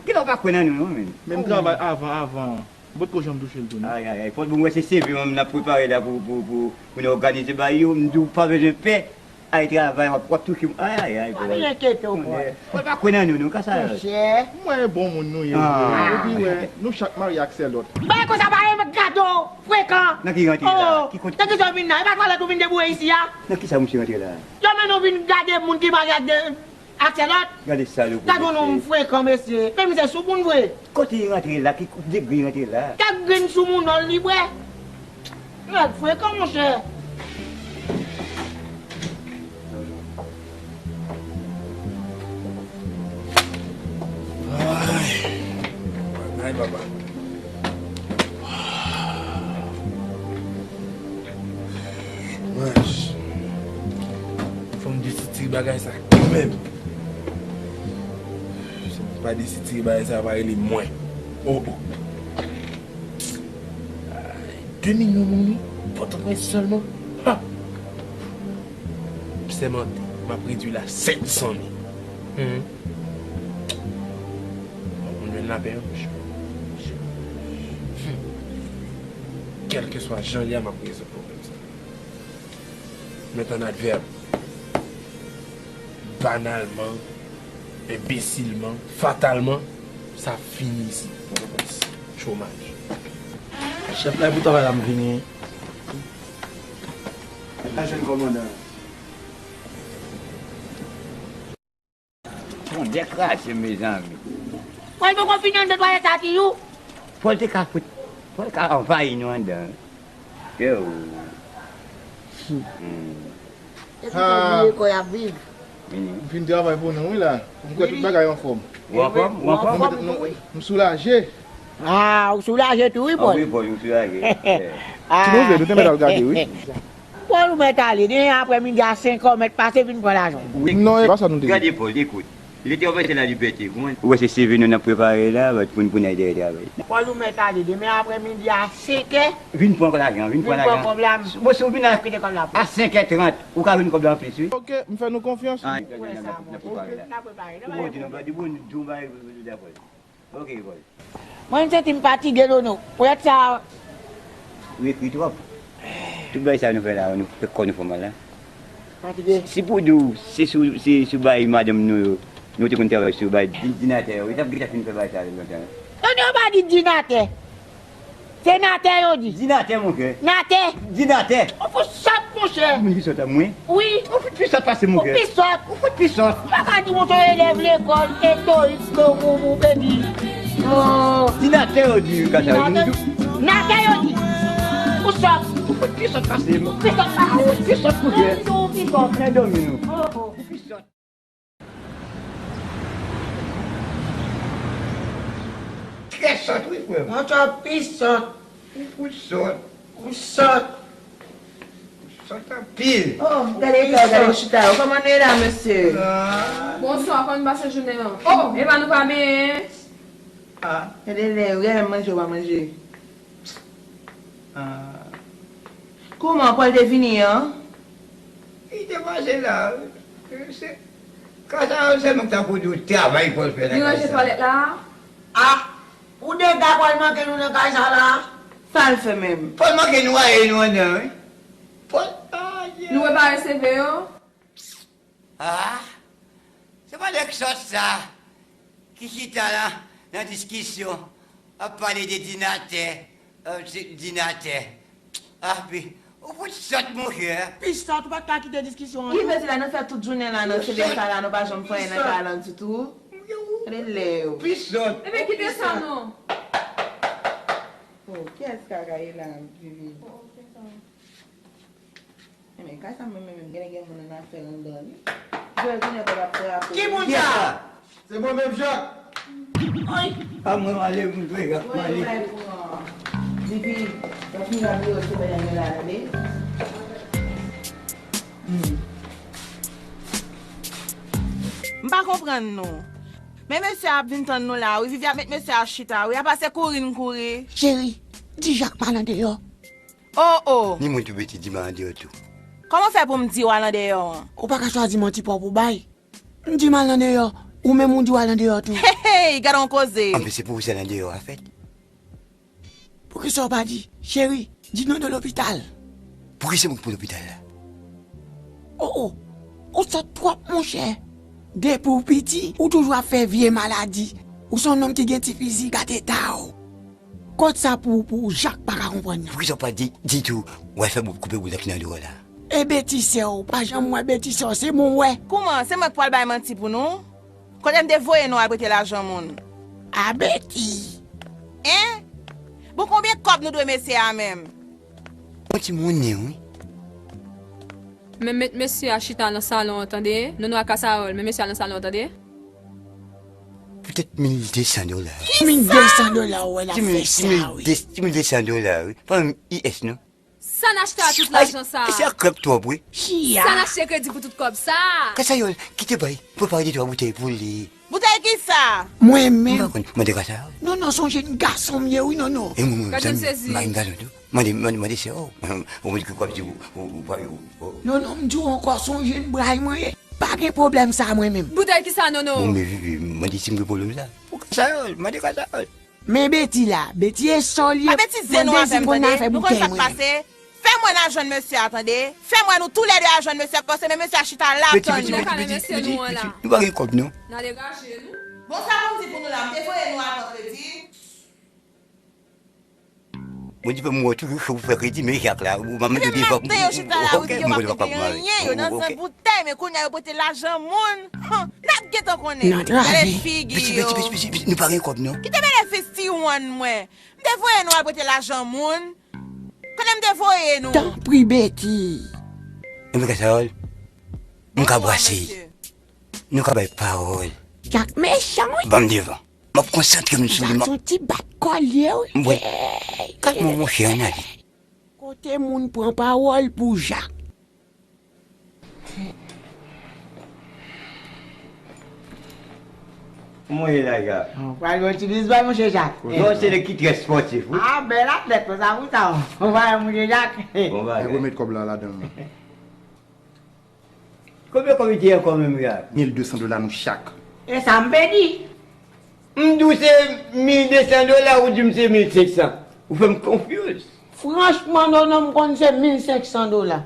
Kilè w pa kwè nan nou, non, menm? Menm travay avan, avan. M potko janm touche l tou, non. Ay, ay, ay, Pòl, bon, wè se C V m n ap prepare la pou, pou, pou, pou nou òganize bay yo. M di w pa bezwen pè. Ay, travay, w ap, w ap touche m. Ay, ay, ay, Pòl. Pa enkyete w, Pòl. Pòl, pa kwè nan nou, non, ka sa. Monchè. M wè e bon moun nou ye vre. Epi, wè, nou chak marye ak sè lòt. Bay konsa, pa renmen gade w frekan. Nan ki rantre la? Ki kote? Nan ki zòn w vin la? E pa twalèt ou vin deboure isi a? Nan kisa misye rantre la? Yo mennen w vin gade moun ki marye ak de Ak sè lòt. Gade salopri, mesye. Gade yon nonm frekan, mesye. Men misye sou moun vre. Kote li rantre la? Ki degre li rantre la? Kèk grenn sou moun, non, li bwè. Nèg frekan, monchè. Papa. Chomaj. Fò m desitire bagay sa kanmenm. Si m pa desitire bagay sa, pa rele mwen. Oh, oh. De milyon moun, wi. Pòtoprens sèlman. Ha! M sèmante, m ap redui l a sèt san mil. Hmm. Mwen jwenn lapè, wi, monchè. Hmm. Kèlkeswa jan l ye a, m ap rezoud pwoblèm sa. Met an advèb. Banalman, enbesilman, fatalman, sa fini isit, Pòtoprens. Chomaj. Chèf la, pou travay la, m vini. Al jwenn kòmandan an. Tondè kraze, mezanmi. Mwen poko fini anndan twalèt la, Tiyou. Pòl te ka fout, Pòl ka anvayi nou anndan. Yo. Hmm. Epi fò bliye kò y ap viv. M fin travay pou nou, wi, la. M kwè tout bagay anfòm. Ou anfòm? Ou anfòm? M, m, m soulaje. Ah, ou soulaje tou, wi, Pòl. Ah, wi, Pòl, ou soulaje. Ah. Ti Bondye, nou te mèt al gade, wi. Pòl, ou mèt ale. Demen aprèmidi a senk è, ou mèt pase vin pran lajan. Non, e pa sa nou te di. Gade, Pòl, ekout. Lè te yon mete lalibète, kouman? Ou wè se seve nou n ap prepare la, pou n, pou n al dèyè travay. Pòl, ou mèt ale. Demen aprèmidi a senk è. Vin pran lajan, vin pran lajan. Vin pran kòb la. Bon, si w vin a, kite kòb la. A senk è trant, ou ka jwenn kòb la anplis, wi. Ok, m fè nou konfyans. Ah, m wè sa, bon. N ap prepare la. N ap prepare. Bon, di nou, di bon, di bon, di bon, di bon, di bon. Ok, Pòl. Mwen, m santi m fatige, Dono. Poulèt sa. Ou ekri twòp. Tout bagay sa nou fè la, nou fè kò nou fè mal la. Fatige. Si pou di w, se sou, se sou bay madanm nou yo, nou te konn travay sou bay di-, dinatè yo, yo t ap gentan fin fè bagay sa lontan. Dono, yo pa di dinatè. Se natè yo di. Dinatè, monchè. Natè. Dinatè. Ou fout sòt, monchè. Moun ki sòt a mwen? Wi. Ou fout pi sòt pase m, monchè. Ou pi sòt. Ou fout pi sòt. Ou pa ka di monchè elèv lekòl, etorik, kou, kou, kou, epi. Oh. Dinatè yo di, kaka. Dinatè. Natè yo di. Ou sòt. Ou fout pi sòt pase m. Ou pi sòt pase m. Ou fout pi sòt, monchè. Ou pi sòt. Ou pi sòt. Oh, oh. Ou pi sòt. Trè sòt, wi, frè m. Monchè, w pi sòt. Ou fout sòt. Ou sòt. Ou sòt anpil. Oh, gade kò, gade chita yo. Kòman nou ye la, mesye? Ah. Bonswa, kòman nou pase jounen an? Oh, e pa nou pa benyen? Ah. Gade lè, ou genlè manje, ou pa manje. Ah. Kouman, Pòl te vini an? Li te pase la. Se, kay sa, se mwen k ta pou di w travay Pòl fè nan kay sa. Li ranje twalèt la? Ah! Ou dega Pòl manke nou nan kay sa la? Sa l fè menm? Pòl manke nwaye nou anndan, wi. Pòl, ah, yeah. Nou repare seve yo? Ah, se pa nèg sòt sa ki chita la nan diskisyon, ap pale de dinatè, euh, se dinatè. Ah, pi, ou fout sòt, monchè. Pi sòt, ou pa t ka kite diskisyon an tou? Ki vle di la, nou fè tout jounen la nan seve sa la, nou pa janm fè anyen nan kay lan ditou? Gade lè yo. Pi sòt. Ebyen, kite sa non. Oh, kiyès kaka ye la, Vivi? Oh, kite sa. Enben, kay sa menm, menm, menm, genlè gen moun annafè anndan li. Jwèl tounen kòb ap frape. Ki moun sa? Se mwen menm, Jak. Ay! A mwen, m ale, m jwe Jak, m ale. Vivi, w ap vin la biwo sou bagay la, tande? Hmm. M pa konprann nou. Men mesye a ap vin tann nou la, wi. Vivi ap met mesye a chita, wi. Apa se kouri n kouri. Cheri, di Jak m al andeyò. Oh, oh. Ni mwen tou beti di m al andeyò tou. Kòman w fè pou m di w al andeyò an? Ou pa ka chwazi manti pa w pou bay. M di m al andeyò, ou menm ou di w al andeyò tou. Hey, hey, gade yon koze. Anben, se pou ou sèl andeyò a fèt. Poukisa w pa di, cheri, di nou de lopital? Poukisa mwen pou lopital la? Oh, oh, ou sòt twòp, monchè. Depi w piti, ou toujou ap fè vye maladi. Ou se yon nonm ki gen ti fizi, gade eta w. Kot sa pou, pou Jak pa ka konprann nan? Poukisa w pa di, di tou, w al fè bout koupe bout la ki nan do w la? E beti sè w, pa janm wè beti sè w, se mwen w wè. Kouman, se mwen k pral bay manti pou nou? Kote m te voye nou al prete lajan moun? A beti. En? Bon, konbyen kòb nou dwe mesye a menm? Yon ti monnen, wi. Men met mesye a chita nan salon an, tande? Nono ak Kasawòl, men mesye a nan salon an, tande? Pou Tèt mil de san dola. Mil de san dola, ou wè l ap fè sa, wi. Ti mil de san dola, wi. Pa menm U S, non. Sa n achte a tout lajan sa a? Ay, se krèk twòp, wi. Sa n achte kredi pou tout kòb sa a? Kasayòl, kite bay, prepare de twa boutèy pou li. Boutèy kisa? Mwen menm. M pa konn, mande Kasayòl. Non, non, se yon jèn gason m ye, wi, non, non. E mwen, mwen, gade m sezi. M pa yon gason tou. Mande, mande, mande sè w. Ou mande ki kòb di ou, ou, ou, ou, ou. Non, non, m di w ankò, se yon jèn bray mwen ye. Pa gen pwoblèm sa mwen menm. Boutèy kisa, Nono? Bon, men, men, mande si m gen pwoblèm sa. Pou Kasayòl, mande Kasayòl. Men Beti la, Beti e sòl ye. Pa betize nou avè m, tande. Nou konn sa k pase. Fè m wè n al jwenn mesye a, tande. Fè m wè nou toulède al jwenn mesye a, paske men mesye a chita la ap tann nou. Beti, Beti, Beti, Beti, Beti, nou pa gen kòb, non. N a degaje nou. Bon, sa pou m di pou nou la, m te voye nou avan kredi. Bon, di fè m wè toujou cho pou fè kredi, men Jak la, ou pa mete devan pou. Yo chita la, wi, yo pa konn anyen, yo nan zen boutèy, men kounye a yo pote lajan moun. N ap gentan konnen. Gade figi yo. Piti, piti, piti, piti, nou pa gen kòb, non. Kite benefis ti wonn mwen. M te voye nou al pote lajan moun. Konnen m te voye nou. Tanpri, Beti. Enben, Kasayòl, m ka brase. Nou ka bay pawòl. Jak mechan, wi. Ban m devan. M ap konsantre m sou li. Gason ti bat kò l ye, wi. Mwen, kat mwen, monchè, ann ale. Kote moun pran pawòl pou Jak? Kòman w ye la, Jak? Ou pral yon ti bizbòy, monchè Jak. Non, se nèg ki trè spòtif, wi. Ah, bèl atlèt, konsa pou sa. Ou pa wè, monchè Jak? Bon bagay. Remèt kòb la ladan l. Konbyen kòb li te ye ankò menm, Jak? Mil de san dola nou chak. E sa m pèdi? M di w se mil de san dola, ou di m se mil senk san. Ou fè m konfyouz. Franchman, non, non, m konn se mil senk san dola.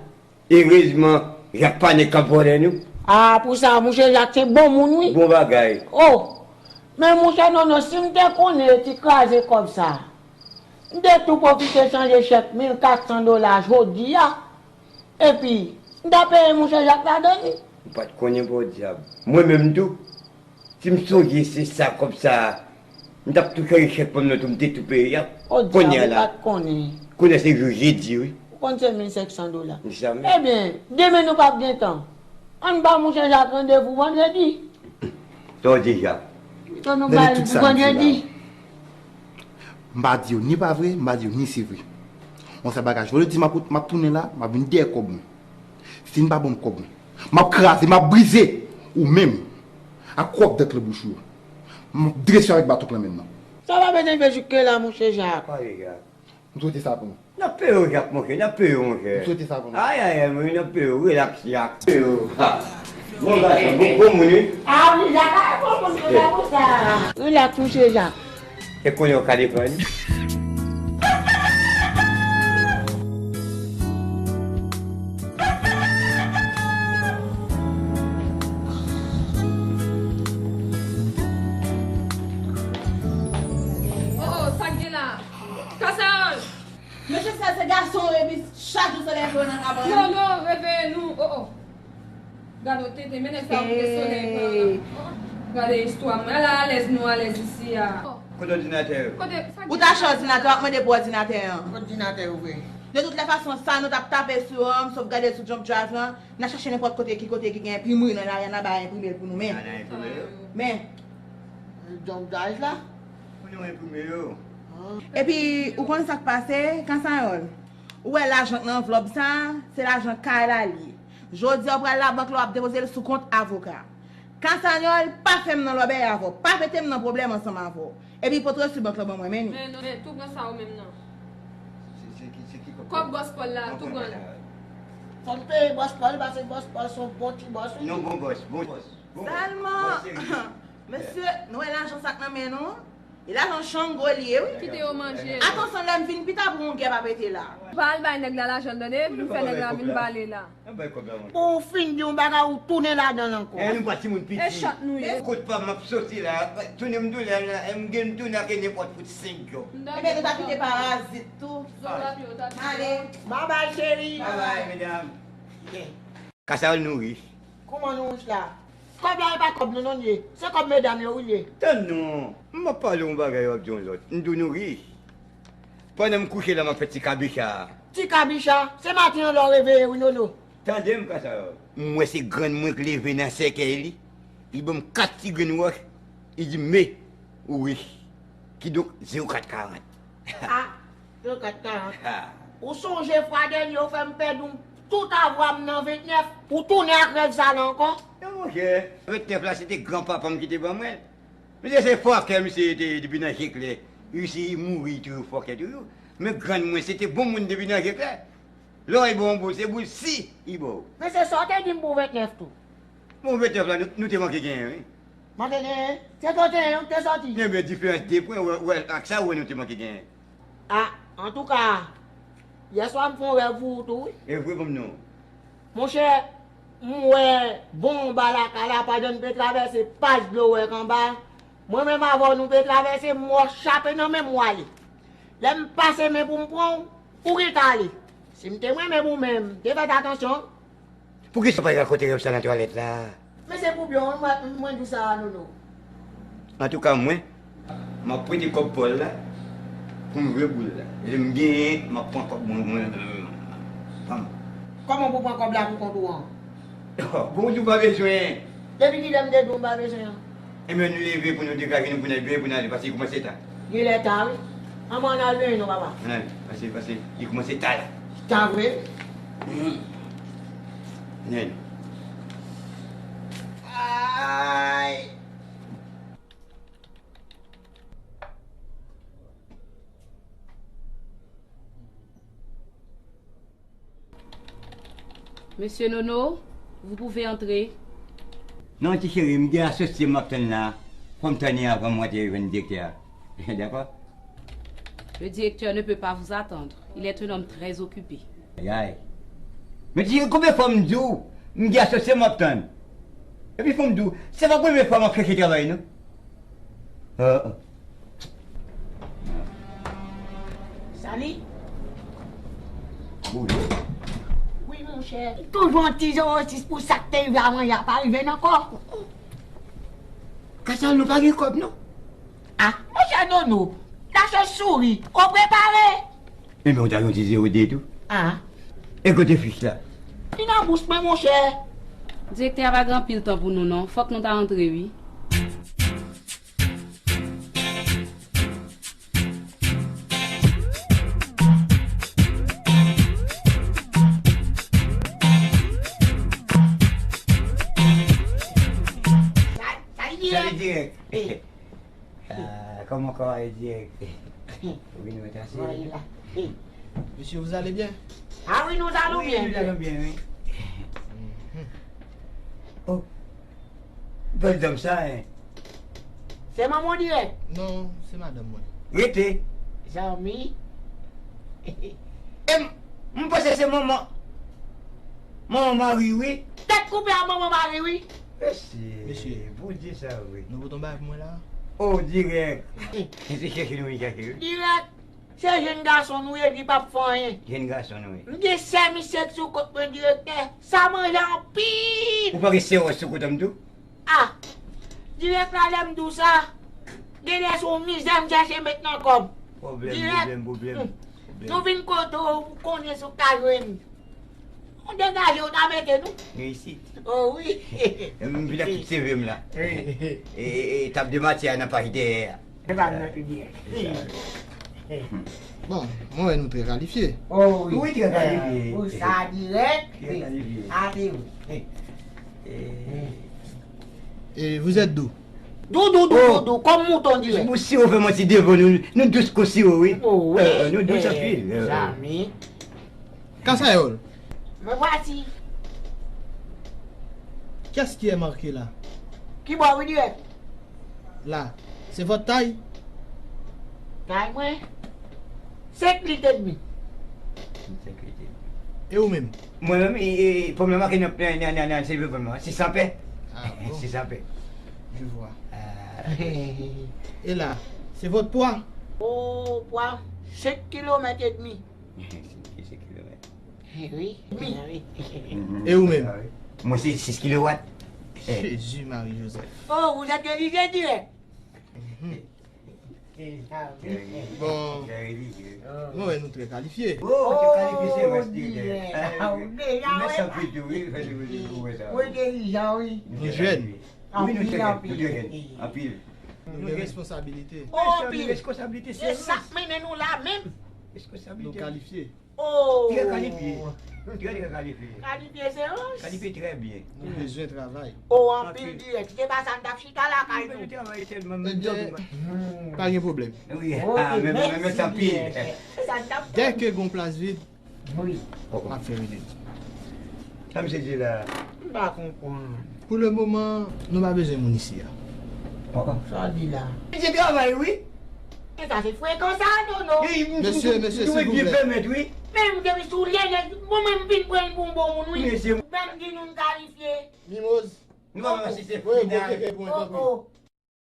Erezman, Jak pa nèg k ap vòlè nou. Ah, pou sa, monchè Jak se bon moun, wi. Bon bagay. Oh! Men monchè Nono, si m te konnen yo ti kraze kòb sa, m te tou pwofite chanje chèk mil kat san dola jodi a. Epi, m ta peye monchè Jak ladan li. Ou pa t konnen, podyab. Mwen menm tou, si m sonje se sa kòb sa a, m t ap tou chanje chèk pa m nan tou, m te tou peye a. Podyab, ou pa t konnen. Kounye a se jou jedi, wi. Ou konn se mil senk san dola. Ebyen, demen nou p ap gen tan. Ann ba monchè Jak randevou vandredi. Sa w di, Jak? Pito nou ba l pou vandredi. M pa di yo ni pa vre, m pa di yo ni se vre. Yon sèl bagay, jodi m ap, m ap tounen la, m ap vin dèyè kòb mwen. Si n pa ban m kòb mwen, m ap kraze, m ap brize ou menm ak kòk dèk lan bouch ou yo. M ap drese w avèk baton k lan men m nan. Sa pa bezwen rive jik la, monchè Jak. Pale, Jak. M swete sa pou nou. N ap peye w, Jak, monchè, n ap peye w, monchè. M swete sa pou nou. Ay, ay, ay, monchè, n ap peye w, relaks, Jak. Peye w. Ha. Bon gason, bon, bon moun, wi. Ah, wi, Jak, ah, bon moun, konsa, konsa. Relaks, monchè Jak. E konnen w ka depann. Oh, oh, sa k gen la? Kasayòl! Mesye, sa se gason w epi chak jou solèy fè w nan kabann. Non, non, reveye nou. Oh, oh. Gade w tenten, men nèg sa w kite solèy pran la. Oh, gade istwa mwen. Ala alèz nou alèz isi a. Kote òdinatè yo? Kote sa? Ou t achte òdinatè, w ap mande pou òdinatè an. Òdinatè yo vre. De tout lè fason, sa nou t ap tape sou an, m sot gade sou jump drive lan, n a chache nenpòt kote, ki kote ki gen enprimri nan lari a, n a bay enprime l pou nou, men. A, n a enprime yo? Men. Jump drive la? Pou nou enprime yo. Epi, ou konn sa k pase, Kasayòl? Ou wè lajan k nan anvlòp sa a, se lajan kay la li ye. Jodi a, ou pral labank la, w ap depoze l sou kont avoka. Kasayòl, pa fè m nan lòbèy avè w, pa mete m nan pwoblèm ansanm avè w. Epi pote reswi bank lan ban mwen, men li. Men, men, tou pran sa ou menm nan. Se, se ki, se ki kòb? Kòb bòs Pòl la, tou pran l. Fò m peye bòs Pòl, paske bòs Pòl se yon bon ti bòs, wi. Non, bon bòs, bon bòs. Bon bòs, bòs serye. Sèlman, mesye, nou wè lajan sa k nan men nou? E lajan Chango li ye, wi. Kite yo manje. Atansyon, lè m vin pita pou yon gè pa pete la. Pa al bay nèg la lajan l, tande? Vin fè nèg la vin pale la. Pou w fin di yon bagay, ou tounen ladan l ankò. Eh, nou pa timoun piti. E chat nou ye. Kot pa m ap soti la, tounen m tounen la, m gen m tounen ak nenpòt fout senk djòb. Ebyen, nou ta kite parazit tou. Ale. Babay, cheri. Babay, medam. Kasayòl, nou rich. Kòman nou rich la? Kòb la e pa kòb nou non l ye. Se kòb medam yo wi l ye. Tann non. M ap pale yon bagay, w ap di yon lòt. M di w nou rich. Pandan m kouche la, m ap fè ti kabicha. Ti kabicha? Se maten an lè w reveye wi, Nono. Tande m, Kasayòl. M wè se grann mwen k leve nan sèkèy li. Li ban m kat ti grenn wòch. Li di m, "Me, ou rich." Kidonk, zewo kat karant. Ah, zewo kat karant. Ah. Ou sonje fwa dènye ou fè m pèdi tout avwa m nan ventnèf, ou tounen ak rèv sa la ankò? Non, monchè, ventnèf la, se te granpapa m ki te ban mwen. Misye se fòkè, misye te depi nan je klè. Isi, li mouri toujou fòkè toujou. Men grann mwen, se te bon moun depi nan je klè. Lè w ba yon boul, se boul si li ba w. Men se sa w te di m pou ventnèf tou. Bon, ventnèf la, nou, nou te manke genyen, wi. Manke genyen? Se kote w te sòti? Ebyen, diferans de pwen, wè, wè, ak sa, wè, nou te manke genyen. Ah, antouka, yèswa m fè yon rèv pou ou tou, wi. E vre, ban m non. Monchè, m wè bon anba lakay la, pandan n pe travèse paj dlo wèk anba. Mwen menm avè w, nou pe travèse, m wè w chape nan men m w ale. Lè m pase men pou m pran w, ou gentan ale. Si m te mwen menm ou menm, m te fè atansyon. Poukisa w pa rakonte rèv sa nan twalèt la? Men se pou byen w, mwen, mwen di w sa, Nono. Antouka, mwen, m ap prete kòb Pòl la pou m jwe boul la. Lè m genyen, m ap pran kòb mwen, mwen, mwen, mwen, pa m. Kòman pou pran kòb la pou kont ou an? Bon, ou di w pa bezwen. Depi kilè m te di w m pa bezwen an? Ebyen, nou leve pou nou degaje nou, pou n al benyen, pou n ale, paske li kòmanse ta. Li lè ta, wi. Ann, ann al benyen non, papa. Ann al, pase, pase. Li kòmanse ta la. Ta vre? Hmm. Ann al. Ay! Monsieur Nono, vous pouvez entrer. Non, ti cheri, m gen asosye m ap tann la. Fò m tann li avan m rantre jwenn direktè a. Dakò? Le directeur ne peut pas vous attendre. Il est un homme très occupé. Ay, ay. Men ti cheri, konbyen fwa m di w, m gen asosye m ap tann? Epi fò m di w, se pa premye fwa m ap chèche travay, non. Ah, ah. Sali? Bonjou. Wi, monchè. Toujou yon ti zewo sis pou sa k te rive avan yè a pa rive n ankò. Kasa nou pa gen kòb, non? Ah, monchè Nono, lage souri, ou prepare? Ebyen, ou ta yon ti zewo de tou. Ah. E kote fich la? Li nan bous mwen, monchè. Direktè a pa gen anpil tan pou nou, non. Fòk nou ta antre, wi. Sa, sa li dirèk. Sa li dirèk. Eh. Ah, kòman kò a ye dirèk? Wi, nou mèt asire. Voilà. Monsieur, vous allez bien? Ah oui, nous allons bien. Wi, nou alon byen, wi. Oh, bèl dam sa, hein. Se manman w dirèk? Non, se madanm mwen. Rete. Zanmi. E m, m panse se manman, manman Mari, wi. Tèt koupe a manman Mari, wi. Mesye, Mesye. Bondye sa, wi. Nou pote yon bagay pou mwen la? Oh, dirèk. Se chèche nou vin chèche, wi. Dirèk. Se jenn gason nou ye, li p ap fè anyen. Jenn gason nou ye. M gen sè misye k sou kont mwen, direktè. Sa manje anpil. Ou pa gen sè w sou kont an m tou? Ah! Dirèk la, lè m di w sa, genlè se yon mizè m chèche met nan kò m. Pwoblèm, dirèk. Pwoblèm, pwoblèm, hmm, pwoblèm. Nou vin kote w, ou konnen si w ka jwenn. Nou degaje, ou ta mete nou. Nou isit. Oh wi. M vin ak tout seve m la. Wi. E, e, e tab de matyè a nan paj dèyè a. Se pa nan pi byen. Bon, mwen wè nou trè kalifye. Oh wi. Wi, trè kalifye. Pou sa dirèk. Trè kalifye. A, se vre. E, vous êtes d'où? Dou, dou, dou, dou, dou, kòm mouton dirèk. Bon, si w fè manti devan nou, nou dous kon siwo, wi. Oh wi. Euh, nou dous anpil. Zanmi. Kasayòl. Me vwasi. Qu'est-ce qui est marqué là? Ki bò wi dirèk? Là, c'est votre taille? Tay mwen? Senk lit edmi. Senk lit edmi. E ou menm? Mwen menm, e, e, pòm nan make nan, nan, nan, nan, nan, se pòm nan, se san pè. Ah bon? Se san pè. Je vois. Ah. Et là, c'est votre poids? Oh, pwa, senk kilomèt edmi. Senk kilomèt. Eh wi, wi. E ou menm? Mwen se sis kilowat. Jezi Mari Jozèf. Oh, vous êtes religieux dirèk? Bon, mwen wè nou trè kalifye. Oh, trè kalifye, se vre, dirèk. Mèsi anpil tou, wi, fè nou wè sa. Mwen entèlijan, wi. Nou jèn. Wi, nou trè jèn, nou trè jèn. Anpil. Nou gen responsabilite. Oh, anpil. Reskosablite se sa k mennen nou la menm. Reskosablite. Nou kalifye. Oh. Trè kalifye. Trè, trè kalifye. Kalifye se anj. Kalifye trè byen. Nou bezwen travay. Oh, anpil dirèk. Si se pa sa, n t ap chita lakay nou. Nou bezwen travay tèlman, menm. Ebyen, pa gen pwoblèm. Wi, ah, men, men, men, men, anpil. Se sa n t ap fè. Dèke gon plas vid, wi, m ap fè rele l. Sa misye di la? M pa konprann. Pou le moman, nou pa bezwen moun isi a. Oh, oh. Sa w di la? Misye travay, wi. E sa se frekan sa, non, non. Mesye, mesye, silvouplè. Pèmèt, wi. Men m te soulye nèg, mwen menm m vin pran l pou yon bon moun, wi. Mesye. Ban m di nou n kalifye. Mimoz. Nou pa menm asiste final. Oh, oh.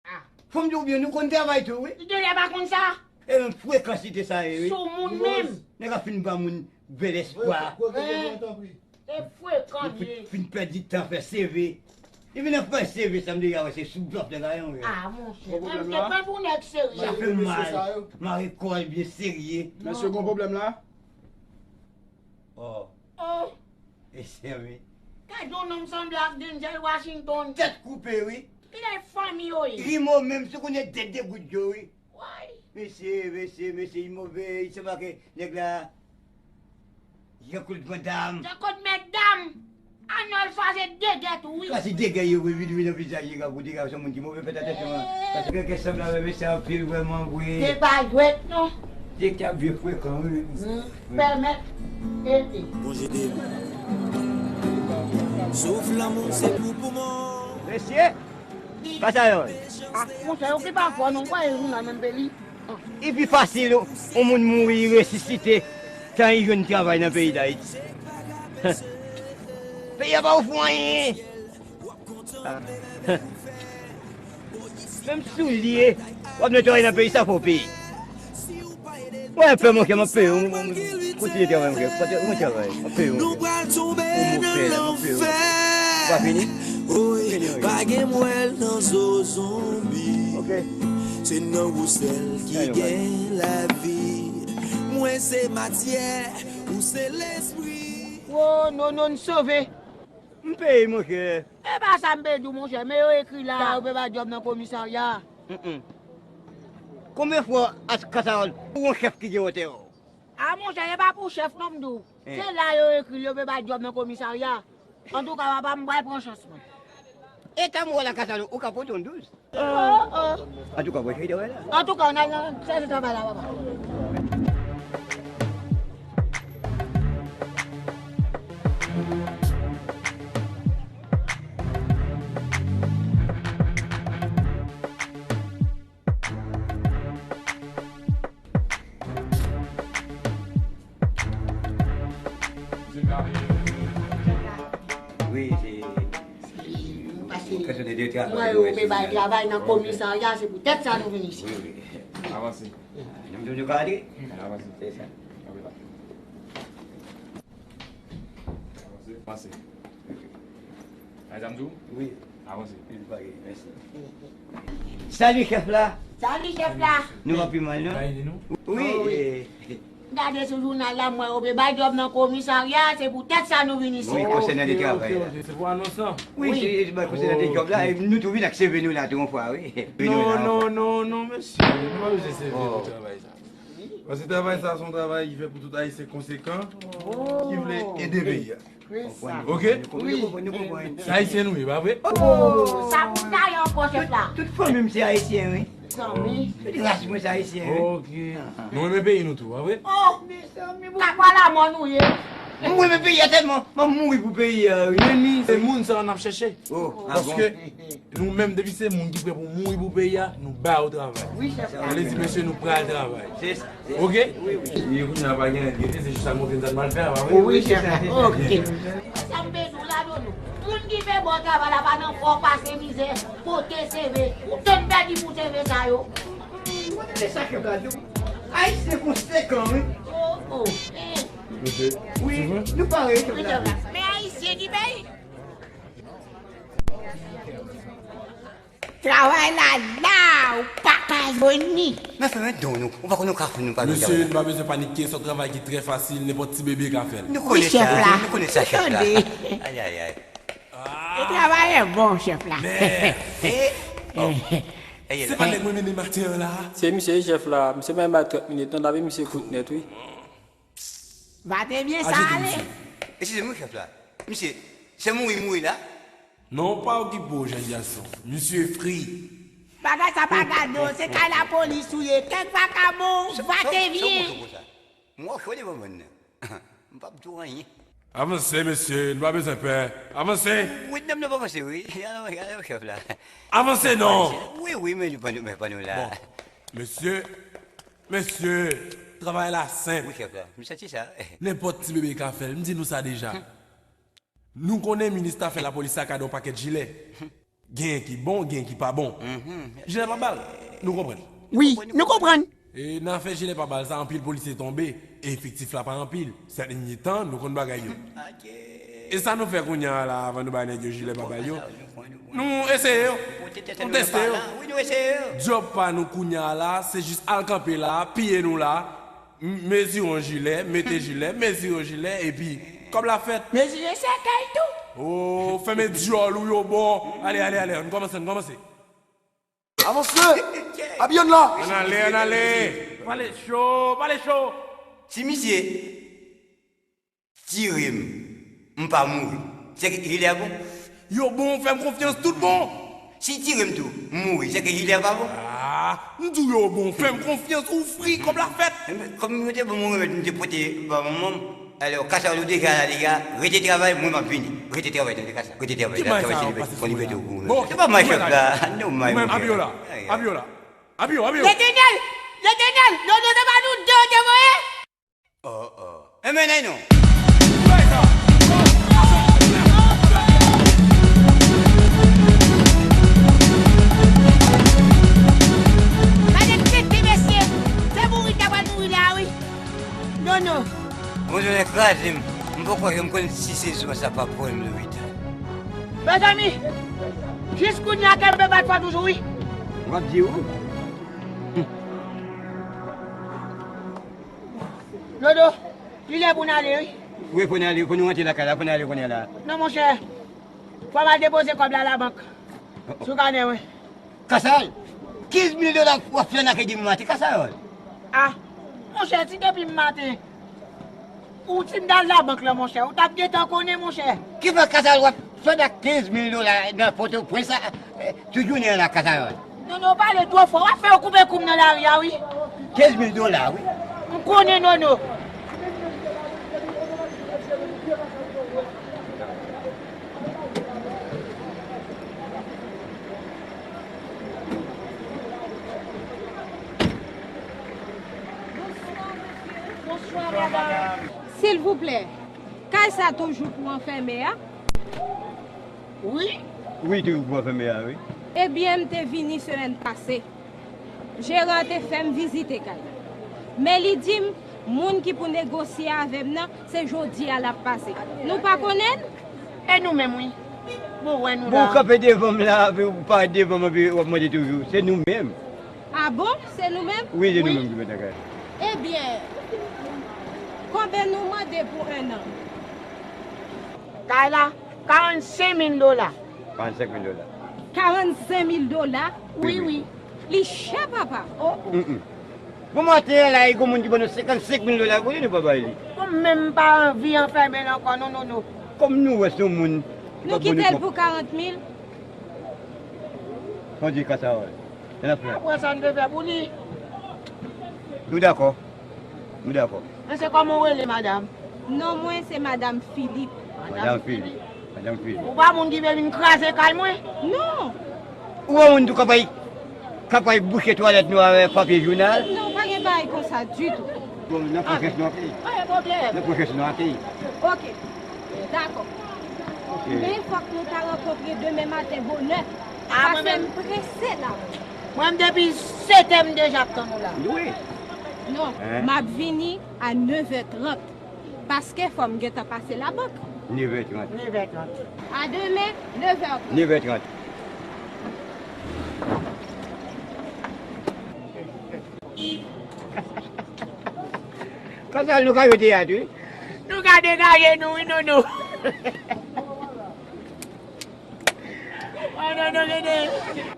Ah. Fò m di w byen, nou konn travay tou, wi. Li genlè pa konn sa. E menm frekans li te sa ye, wi. Sou moun menm. Nèg ap fin ba moun bèl espwa. Se frekan li ye. Fin pèdi tan fè C V. Li vin ap fè C V sa m deja wè se sou blòf nèg la yon. Ah, monchè. Menm se pa pou nèg serye. Sa fè mal. Mare kò l byen serye. Mesye, gon pwoblèm la? Oh. Oh. Mesye, wi. Gad yon nonm sanble ak Denzel Washington. Tèt koupe, wi. Kilè fanmi yo ye? Rimo menm, si w konnen dèt de goud yo, wi. Woy. Mesye, mesye, mesye, li move, li sanble ak nèg la. Jean-Claude Van Damme. Jean-Claude Mèt Dam. Arnold Schwarzenegger tou, wi. Krasi degè yo, wi, vin, vin nan vizaj li, ka goute, ka se moun ki move, fèt atansyon, an. Paske gen kè sanble avè mesye anpil, vrèman, wi. Se pa jwèt, non. Se k ap vye frekan, wi. Pèmèt. Ete. Bondye de. Souf lanmou se pou poumon. Mesye, pa sa yo. Ah, monchè, yo ki pa fò non, kwa yo vin nan menm peyi. Li pi fasil yon moun mouri, li resisite, tan li jwenn travay nan peyi Dayiti. Peyi a pa ofri w anyen. Menm soulye, w ap netwaye nan peyi sa fò w peye. Mwen pè, monchè, m ap peye w. Kontinye travay, monchè. Kontinye travay, m ap peye w, monchè. Ou move la, m ap peye w. Ou pa fini? Fini, wi. Pa gen mwèl nan zo zonbi. Ok. Se nan ou sèl ki gen lavi. Mwen se matyè, ou se lespri. Wo, non, non, n sove. M peye, monchè. E pa sa m pe di w, monchè, men yo ekri la, yo pe bay djòb nan komisarya. Mm, mm. Konbyen fwa a kasa pou yon chèf ki gen wotè w? A, monchè, e pa pou chèf non m di w. Se la yo ekri l, yo pe bay djòb nan komisarya. Antouka, papa, m pral pran chans mwen. E tan m wè la kasa nou, ou ka pote yon douz. Antouka, mwen chita wè la. Antouka, ann al nan sèvis travay la, papa. Wi, se. Paske mwen yo pe bay travay nan komisarya, se poutèt sa nou vin isit. Wi, wi. Avanse. Nou, nou, nou ka antre? Avanse. Se sa. Avanse. Avanse. Ay, sa m di w? Wi. Avanse. Wi, pa gen, mèsi. Salut, chèf la. Salut, chèf la. Nou pa pi mal, non? Wi, eh, Gade sou jounal la, m wè yo pe bay djòb nan komisarya, se poutèt sa nou vin isit. Wi, konsènan de travay la. Se pou anons lan? Wi, se, se konsènan de djòb la, e nou tou vin ak C V nou la tou yon fwa, wi. Non, non, non, non, mesye, nou pa bezwen C V pou travay sa. Paske travay sa se yon travay ki fèt pou tout Ayisyen konsekan ki vle ede peyi a. Wi, sa. Ok? Nou konprann, nou konprann. Se Ayisyen nou ye, pa vre? Oh, sa pou n gaye ankò, chèf la. Tout, tout fanmi m se Ayisyen, wi. Zanmi. Tout ras mwen se Ayisyen, wi. Ok. Nou renmen peyi nou tou, pa vre? Oh, mezanmi, ka pale a mò nou ye. Mwen renmen peyi a tèlman, m ap mouri pou peyi a, wi. Men ni, se moun sa a n ap chèche. Oh, ah bon? Paske nou menm, depi se moun ki prè pou mouri pou peyi a, nou ba yo travay. Wi, chèf la. Nou vle di, mesye, nou pral travay. Se sa. Ok? Wi, wi. Yo kounye a pa gen rete, se jis sa montre n sa n pral fè a, pa vre? Wi, chèf la. Ok. Sa m bezwen la, Dodo. Moun ki fè bon travay la pa nan fò pase mizè, pote C V. Ou tann pèdi pou C V sa yo. Mwen tande sa chèf la di w. Ayisyen konsekan, wi. Oh, oh. Eh. Wi, nou pare, chèf la. Men Ayisyen ki peye. Travay la la, ou pa ka jwenn li. Men fè men don nou, ou pa konn yon kafou nou pa jwenn travay. Mesye, nou pa bezwen panike, se yon travay ki trè fasil, nenpòt ti bebe ka fè l. Nou konnen sa, nou konnen sa, chèf la. Ay, ay, ay. E travay bon, chèf la. Men, e, Se pa nèg mwen mennen maten an la. Se misye wi chèf la, misye pa menm bay trant minit non, tape misye kout nèt wi. Va te byen sa ale. Eskize m wi chèf la. Misye, se mouri mouri la? Non, pa okipe w jèn gason. Misye fri. Bagay sa pa gade w, se kay lapolis ou ye. Kèk vakabon, va te byen. Mwen chode ban bann nan. M p ap di w anyen. Avanse mesye, nou pa bezwen pè. Avanse! Wi, nonm nan pa panse wi. Alò, alò chèf la. Avanse non! Wi, wi, men nou pa nou, men pa nou la. Bon, mesye, mesye, travay la senp. Wi chèf la, m santi sa. Nenpòt ti bebe ka fè l, m di nou sa deja. Nou konnen minis ta fè lapolis sa kado yon pakèt jilè. Genyen ki bon, genyen ki pa bon. Jilè pa bal, nou konprann. Wi, nou konprann. E nan afè jilè pa bal sa, anpil polisye tonbe, e efektif la pa anpil. Sèten tan, nou konn bagay yo. E sa nou fè kounye a la, avan nou bay nèg yo jilè pa bal yo? Nou eseye yo. Nou teste yo. Djòb pa nou kounye a la, se jis al kanpe la, piye nou la. Mezire yon jilè, mete jilè, mezire yon jilè, epi kòb la fèt. Mezire sèkèy tou. Oh, fèmen dyòl ou yo bon. Ale, ale, ale, ann kòmanse, ann kòmanse. Avanse! Abiye n la! Ann ale, ann ale. Pale cho, pale cho. Si misye tire m, m pa mouri, sèke jilè a bon? Yo bon, fè m konfyans, tout bon. Si tire m tou, m mouri, sèke jilè a pa bon? Ah, m di w yo bon, fè m konfyans, ou fri, kòb la fèt. Kòm yo te ban mwen remèd, m te pote ba manman m. Alò, kasa w deja la deja, rete travay, mwen m ap vini. Rete travay, tande kasa, rete travay, travay se libète, fon libète ou pou ou menm. Se pa may chèf la, no may. Ou menm, Abiola, Abiola, Abio, Abio. Letènèl, Letènèl, non, non, se pa nou de yo te voye? Oh, oh. Enben, nèg nou. Gade tete mesye. Se mouri ta pral mouri la wi. Nono. Mwen jounen kraze m. M poko janm konn si se zwa sa pa pran m lopital. Mezanmi, jis kounye a kenbe bat fò toujou wi. W ap di ou. Dodo, li lè pou n ale wi. Wi, pou n ale, pou nou rantre lakay la, pou n ale kounye a la. Non, monchè, fò m al depoze kòb la labank. Sou kanè mwen. Kasal, kenz mil dola w ap fè nan kredi m maten, Kasal. A, monchè, si depi m maten, ou ti m t al labank la, monchè, ou t ap gentan konnen, monchè. Ki fè Kasal w ap fè nan kenz mil dola nan Pòtoprens la, tout jounen an la, Kasal? Nono pale twò fò, w ap fè yo koupe kou m nan lari a wi. Kenz mil dola wi. M konnen Nono. Silvouplè, kay sa toujou pou anfème a? Wi. Wi, toujou pou anfème a, wi. Ebyen, m te vini semèn pase. Jeran an te fè m vizite kay la. Men li di m, moun ki pou negosye avè m nan, se jodi a l ap pase. Nou pa konnen l? E nou menm wi. Bon, wè nou la. Bon, w kanpe devan m la, epi w parèt devan m, epi w ap mande toujou. Se nou menm. A bon? Se nou menm? Wi, se nou menm ki mèt lakay la. Ebyen, konbyen nou mande pou en an? Kay la, karannsenk mil dola. Karannsenk mil dola. Karannsenk mil dola? Wi, wi. Li chè, papa. O, o. Bon, maten an la, e gon moun ki ban nou senkannsenk mil dola, kote nou pa bay li? Bon, m menm m pa anvi anfèmen l ankò, non, non, non. Kòm nou wè se yon moun ki pa bon nou twòp. Nou kite l pou karant mil. Fò di kasa wè. Apre sa, n te fè pou li. Nou dakò. Nou dakò. Men se kòman w rele, madanm? Non mwen se madanm Filip. Madanm Filip. Madanm Filip. Ou pa moun ki vle vin kraze kay mwen? Non. Ou pa moun tou k ap al, k ap al bouche twalèt nou avèk papye jounal? Non, pa gen bagay konsa ditou. Bon, nan pwochèn nou akeyi. Pa gen pwoblèm. Nan pwochèn nou akeyi. Oke. Dakò. Men fòk nou ta rankontre demen maten bonè. Paske m prese la. Mwen, m depi setè m deja ap tann ou la. Wi. Non, m ap vini a nevè trant. Paske fò m gentan pase labank. Nevè trant. Nevè trant. A demen, nevè trant. Nevè trant. Konsa nou ka jwe teyat, wi. Nou ka degaje nou, wi, Nono. Ay, Nono, Nono.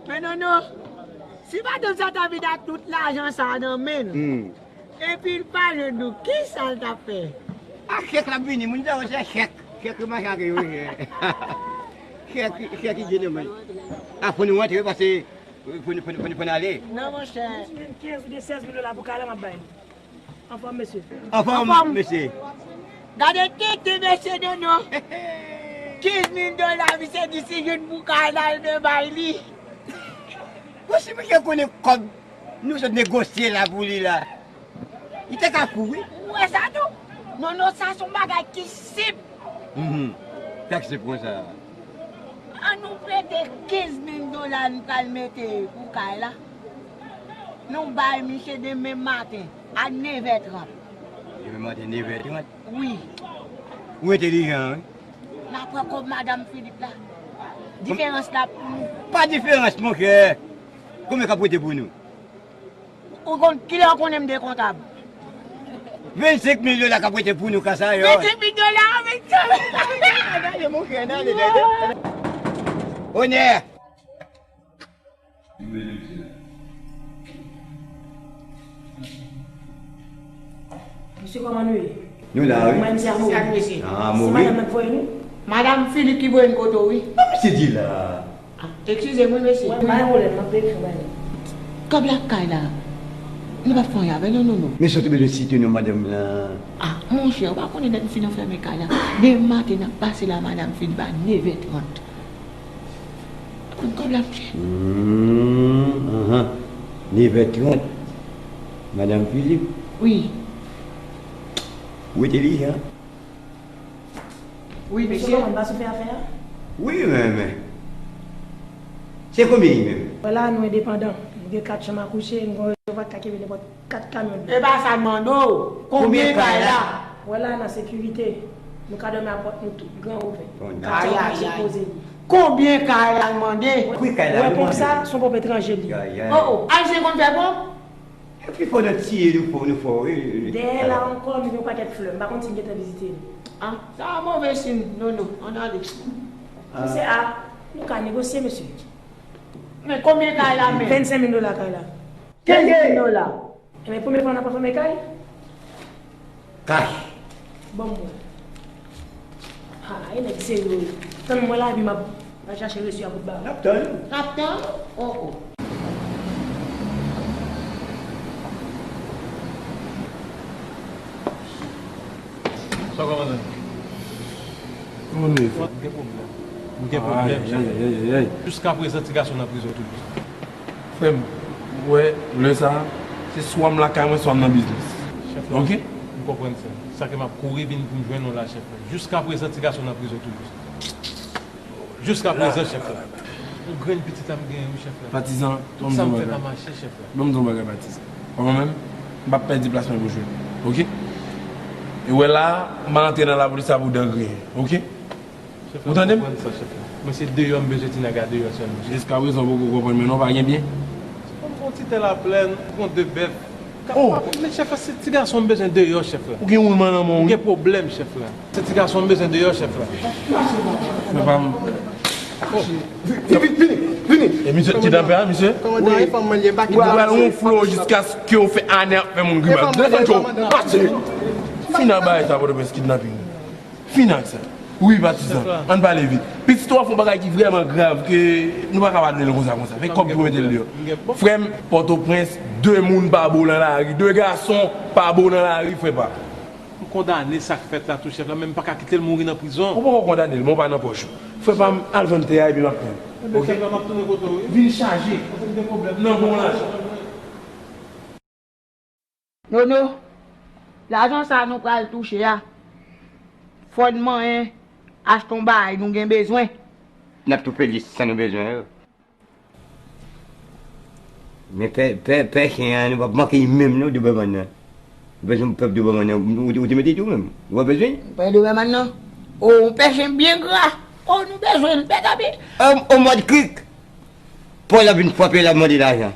Men, Nono. Si madanm sa ta vin ak tout lajan sa a nan men l, hmm, epi l pa jwenn nou, kisa l t ap fè? A chèk l ap vini, moun sa yo se chèk. Chèk yo mache ak yo, chèk. Chèk, chèk ki gen nan men. A, fò nou rantre, paske fò nou, fò nou, fò nou, fò nou ale. Non, monchè. Kenz oubyen sèz mil dola pou kay la, m ap bay li. Anfòm, mesye. Anfòm, anfòm, mesye. Gade tete mesye Dodo. Kenz mil dola, misye di si jwenn pou kay la, l te bay li. Bon, si misye konnen kòb nou sot negosye la pou li la, li te ka fou, wi. Ou wè sa tou? Non, non, sa se yon bagay ki senp. Mhm. Sa k senp konsa? An nou prete kenz mil dola n pral mete pou kay la. Nou bay misye demen maten a nevè trant. Demen maten nevè trant? Wi. Ou entelijan, wi. N a pran kòb madanm Filip la. Diferans la pou nou. Pa diferans, monchè. Konbyen k ap rete pou nou? Ou konn, kilè w konnen m te kontab? Vennsenk mil dola k ap rete pou nou, kasa yo. Vennsenk mil dola, vennsenk mil. N ale, monchè, n ale, n ale. Onè! Mesye, kòman nou ye? Nou la, wi. Mwen, misye a Mori. Misye ak mesye. Ah, se Mori. Madanm nan k voye nou? Madanm Filip ki voye n kote w, wi. Non, misye di la. Ah, eskize m, wi, mesye. Mwen, pa gen pwoblèm, m ap peye fè bagay. Kòb la kay la. Nou p ap fè anyen avè l, non, non, non. Men sa w te bezwen site non madanm lan. Ah, monchè, ou pa konnen lè n fin anfème kay la. Demen maten, n ap pase la, madanm Filip a nevè trant. Konn kòb la, monchè. Hmm, anhan. Nevè trant. Madanm Filip. Wi. Ou entelijan. Wi, mesye. Mesye, kòman, n pa sou fè afè a? Wi, men, men. Se konbyen li menm? Wè la, nou endepandan. Nou gen kat chanm a kouche, nou gen rezèvatè ki kenbe nenpòt kat kamyon dlo. E pa sa n mande w. Konbyen kay la? Wè la, nan sekirite. Nou ka dòmi a pòt nou tou, gran ouvè. Katye a ap sipoze li. Konbyen kay la n mande? Pri kay la, wè, ponp sa, se yon ponp etranje li ye. Oh, oh, Ayisyen konn fè ponp? Epi fò nan tiye nou fò, nou fò, wi, wi, wi. Dèyè la ankò, nou gen yon pakèt flè. M pa konn si n gentan vizite li. Ah, sa a move siy, non, non, ann ale. Misye, ah, nou ka negosye, mesye. Men konbyen kay la menm? Vennsenk mil dola kay la. Kenz mil dola. Ebyen, premye fwa n ap anfème kay? Kach. Ban m wè. Ha, e nèg serye wi. Tann mwen la, epi m ap al chache resi a pou ba ou. N ap tann ou. N ap tann ou? Oh, oh. Sa w kòmanse? Kòman nou ye, frè? M gen pwoblèm. M gen pwoblèm, chèf. Ay, ay, ay, ay, ay. Jiskaprezan, ti gason nan prizon toujou. Frè m, ou wè, lè sa a, se swa m lakay mwen, swa m nan biznis. Chèf la, oke? M konprann, frè m. Sa ke m ap kouri vin pou m jwenn ou la, chèf la. Jiskaprezan, ti gason nan prizon toujou. Jiskaprezan, chèf la. Yon grenn pitit a m genyen, wi, chèf la. Patizan, tout sa m fè pa mache, chèf la. Ban m di w yon bagay, Patizan. Kòman menm? M p ap pèdi plas mwen pou jwenn. Oke? E wè la, m pa antre nan lapolis la pou dan griyen. Oke? Ou tande m? Chèf la, m konprann sa, chèf la. Mwen se deyò m bezwen, ti nèg a deyò sèlman, chèf. Jiskaprezan, ou poko konprann mwen non, pa gen byen. Ou pran ti tè laplè, ou pran de bèf. Oh! Men chèf la, se ti gason m bezwen deyò, chèf la. Ou gen woulman nan men w, wi. M gen pwoblèm, chèf la. Se ti gason m bezwen deyò, chèf la. Frè pa m. Oh. Vini, vini, vini. E misye, ti danpè a, misye? Kòmandan, e fanm mwen li ye, m pa kite. Ou pral wonfle w jiskaske w fè ane ap fè moun grimas. Desann cho. Pase. Fin ak bagay sa, Pòtoprens, kidnaping. Fin ak sa. Wi, Patizan, ann pale vit. Pitit ou ap fè yon bagay ki vrèman grav ke nou pa ka padone l konsa, konsa. Fè kòb pou mete l deyò. Frè m, Pòtoprens, de moun pa bon nan lari. De gason pa bon nan lari, frè pa m. M kondane sa k fèt la tou, chèf la, men m pa ka kite l mouri nan prizon. Ou poko kondane l, men w pa nan pòch ou. Frè pa m, al vann tè a epi m ap tann. Enben, chèf la, m ap tounen kote w, wi. Vin chaje. Paske m gen pwoblèm. Nan bon lajan. Nono, lajan sa a nou pral touche a, fò n manyen achte yon bagay nou gen bezwen. N ap tou fè lis sa nou bezwen yo. Men pè, pè, pè chen an, nou p ap manke li menm non, Doberman nan. Ou bezwen pèp Doberman nan, ou, ou te mete tou menm. Ou pa bezwen? Pè Doberman nan? O, yon pè chen byen gra. O, nou bezwen l, pè Dobe. O, o mòd krik. Pòl ap vin frape l ap mande lajan.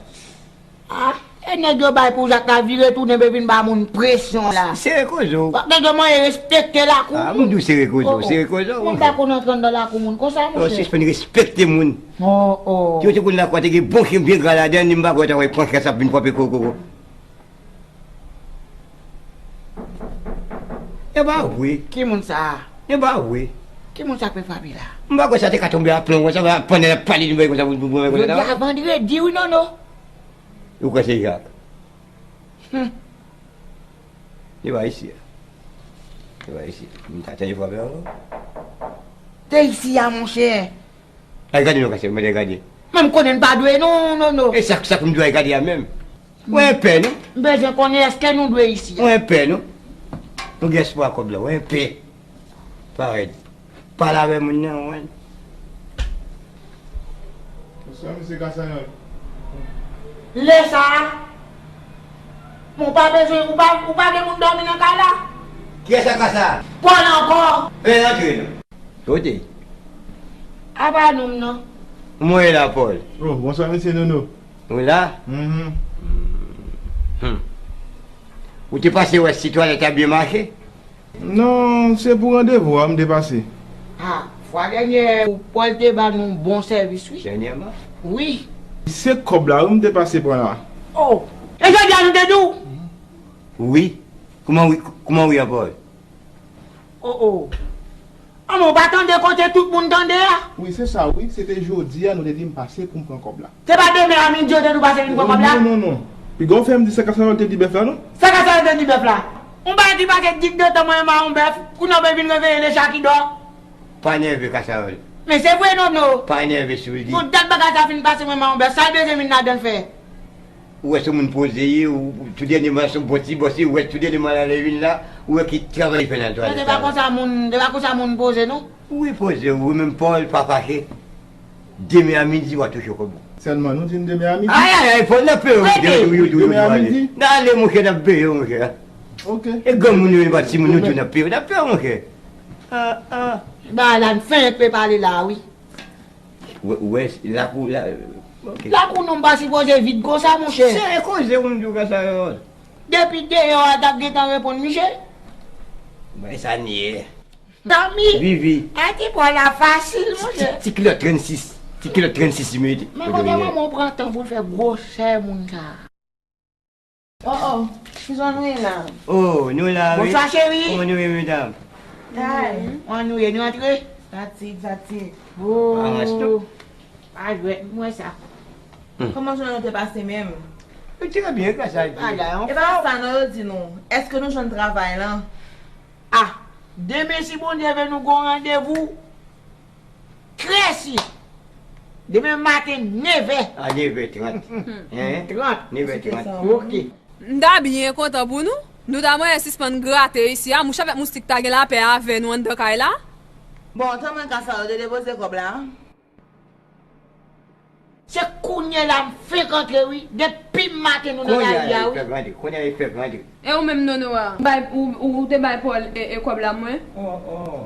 Ah, E nèg yo bay pou zak la vire tounen, be vin ba moun presyon la. Sere koze w. Fòk nèg yo manyen respekte lakou moun. Ah, moun di w sere koze w, sere koze w. Moun pa konn antre anndan lakou moun konsa, monchè. Yo sispann respekte moun. Oh, oh. Si yo te konn lakou a te gen bon chen byen gra ladan l, m pa kwè w ta wè pran kès ap vin frape kokoko. E pa vre. Ki moun sa a? E pa vre. Ki moun sa k vle frape la? M pa kwè sa te ka tonbe a plon konsa, pandan n ap pale nou bay konsa pou, pou, pou, konsa. Jodi a vandredi wi, Nono. Ou kwè se Jak? Hmm. Li pa isi a. Li pa isi. M ta tande frape ankò. Te isi a, monchè. Ay gade non, Kasèl, mande gade. Men m konnen n pa dwe non, Nono. E sa, sa pou m dwe ay gade a menm? Mwen pè non. M bezwen konnen èske nou dwe isi a. Mwen pè non. Nou gen espwa kòb la, mwen pè. Parèt. Pale avè moun nan, wen. Bonswa, mesye Kasayòl. Lè sa a, ou pa bezwen, ou pa, ou pa gen moun dòmi nan kay la? Kiyès sa ka sa? Pòl ankò. E, antre non. Kote? Apa nou m nan. Mwen la, Pòl. Oh, bonswa, mesye Nono. Ou la? Mhm. Hmm. Ou te pase wè si twalèt la byen mache? Non, se pou randevou a m te pase. Ah, fwa dènyè, Pòl te ba nou bon sèvis, wi. Dènyèman? Wi. Se kòb la, wi, m te pase pran la. Oh, e jodi a nou te di w? Wi. Kòman wi, kòman wi a Pòl? Oh, oh. Anmè, ou pa tande kote tout moun tande a? Wi, se sa, wi. Se te jodi a, nou te di m pase pou m pran kòb la. Se pa demen a midi yo te di w pase vin pran kòb la? Non, non, non. Piga w fè m di sa Kasayòl te di bèf la, non? Sa Kasayòl te di bèf la? Ou pa di pase dik de tan mwen mawon bèf, kounye a w vin reveye le chat qui dort. Pa nève Kasayòl. Men se vre, Nono. Pa nève sou li. Bon, dat bagay sa fin pase mwen mawon bèf, sa l bezwen vin ladan l fè? Ou wè se moun poze ye, ou, ou tou dènyèman se yon bon ti bòs, ou wè tou dènyèman l ale vin la, ou wè ki travay li fè nan twalèt la. Se pa konsa moun, se pa konsa moun poze, non. Wi, poze, wi, menm Pòl pa fache. Demen a midi, w a touche kòb ou. Sèlman, nou di n demen a midi? Ay, ay, ay, Pòl, n ap peye w, monchè. Demen a midi? N ale, monchè, n ap peye w, monchè. Ok. E granmoun yo, e pa timoun, nou di n ap peye w, n ap peye w, monchè. Ah, ah. Ba la, n fenk pe pale la, wi. Ou wè, ou wè, lakou, la, ok. Lakou nou m pa sipoze vid konsa, monchè. Sere koze, ou m di w konsa, yo. Depi deyò a t ap gentan reponn misye. Bay sa n ye. Tanmi. Vivi. A ti pwa la fasil, monchè. Ti, ti kilòt trannsis. Ti kilòt trannsis, mete. Men kote manman w pran tan pou l fè gwosè moun sa a? Oh, oh, kijan nou ye la? Oh, nou la, wi. Bonswa, cheri. Kòman nou ye, medam? Kay. Kòman nou ye? Nou antre? Fatig, fatig. Oh. Pa jwèt, mwen sa. Hmm. Kòman jounen nou te pase menm? Trè byen, gras a Dye. E pa sa non yo di nou. Èske nou jwenn travay lan? Ah, demen si Bondye vle nou gon randevou. Trè si. Demen maten nevè. A nevè trant. Hen? Trant. Nevè trant. Ok. M ta byen kontan pou nou. Nou ta manyen sispann grate isi a. Mouch avèk moustik ta gen lapè avè nou anndan kay la. Bon, tanmen ka sa yo te depoze kòb la. Se kounye la m fenk antre wi. Depi maten nou nan lari a wi. Kounye a li fèk rantre. E ou menm Nono a? Bay, ou, ou, ou te bay Pòl e, e kòb la mwen? Oh, oh.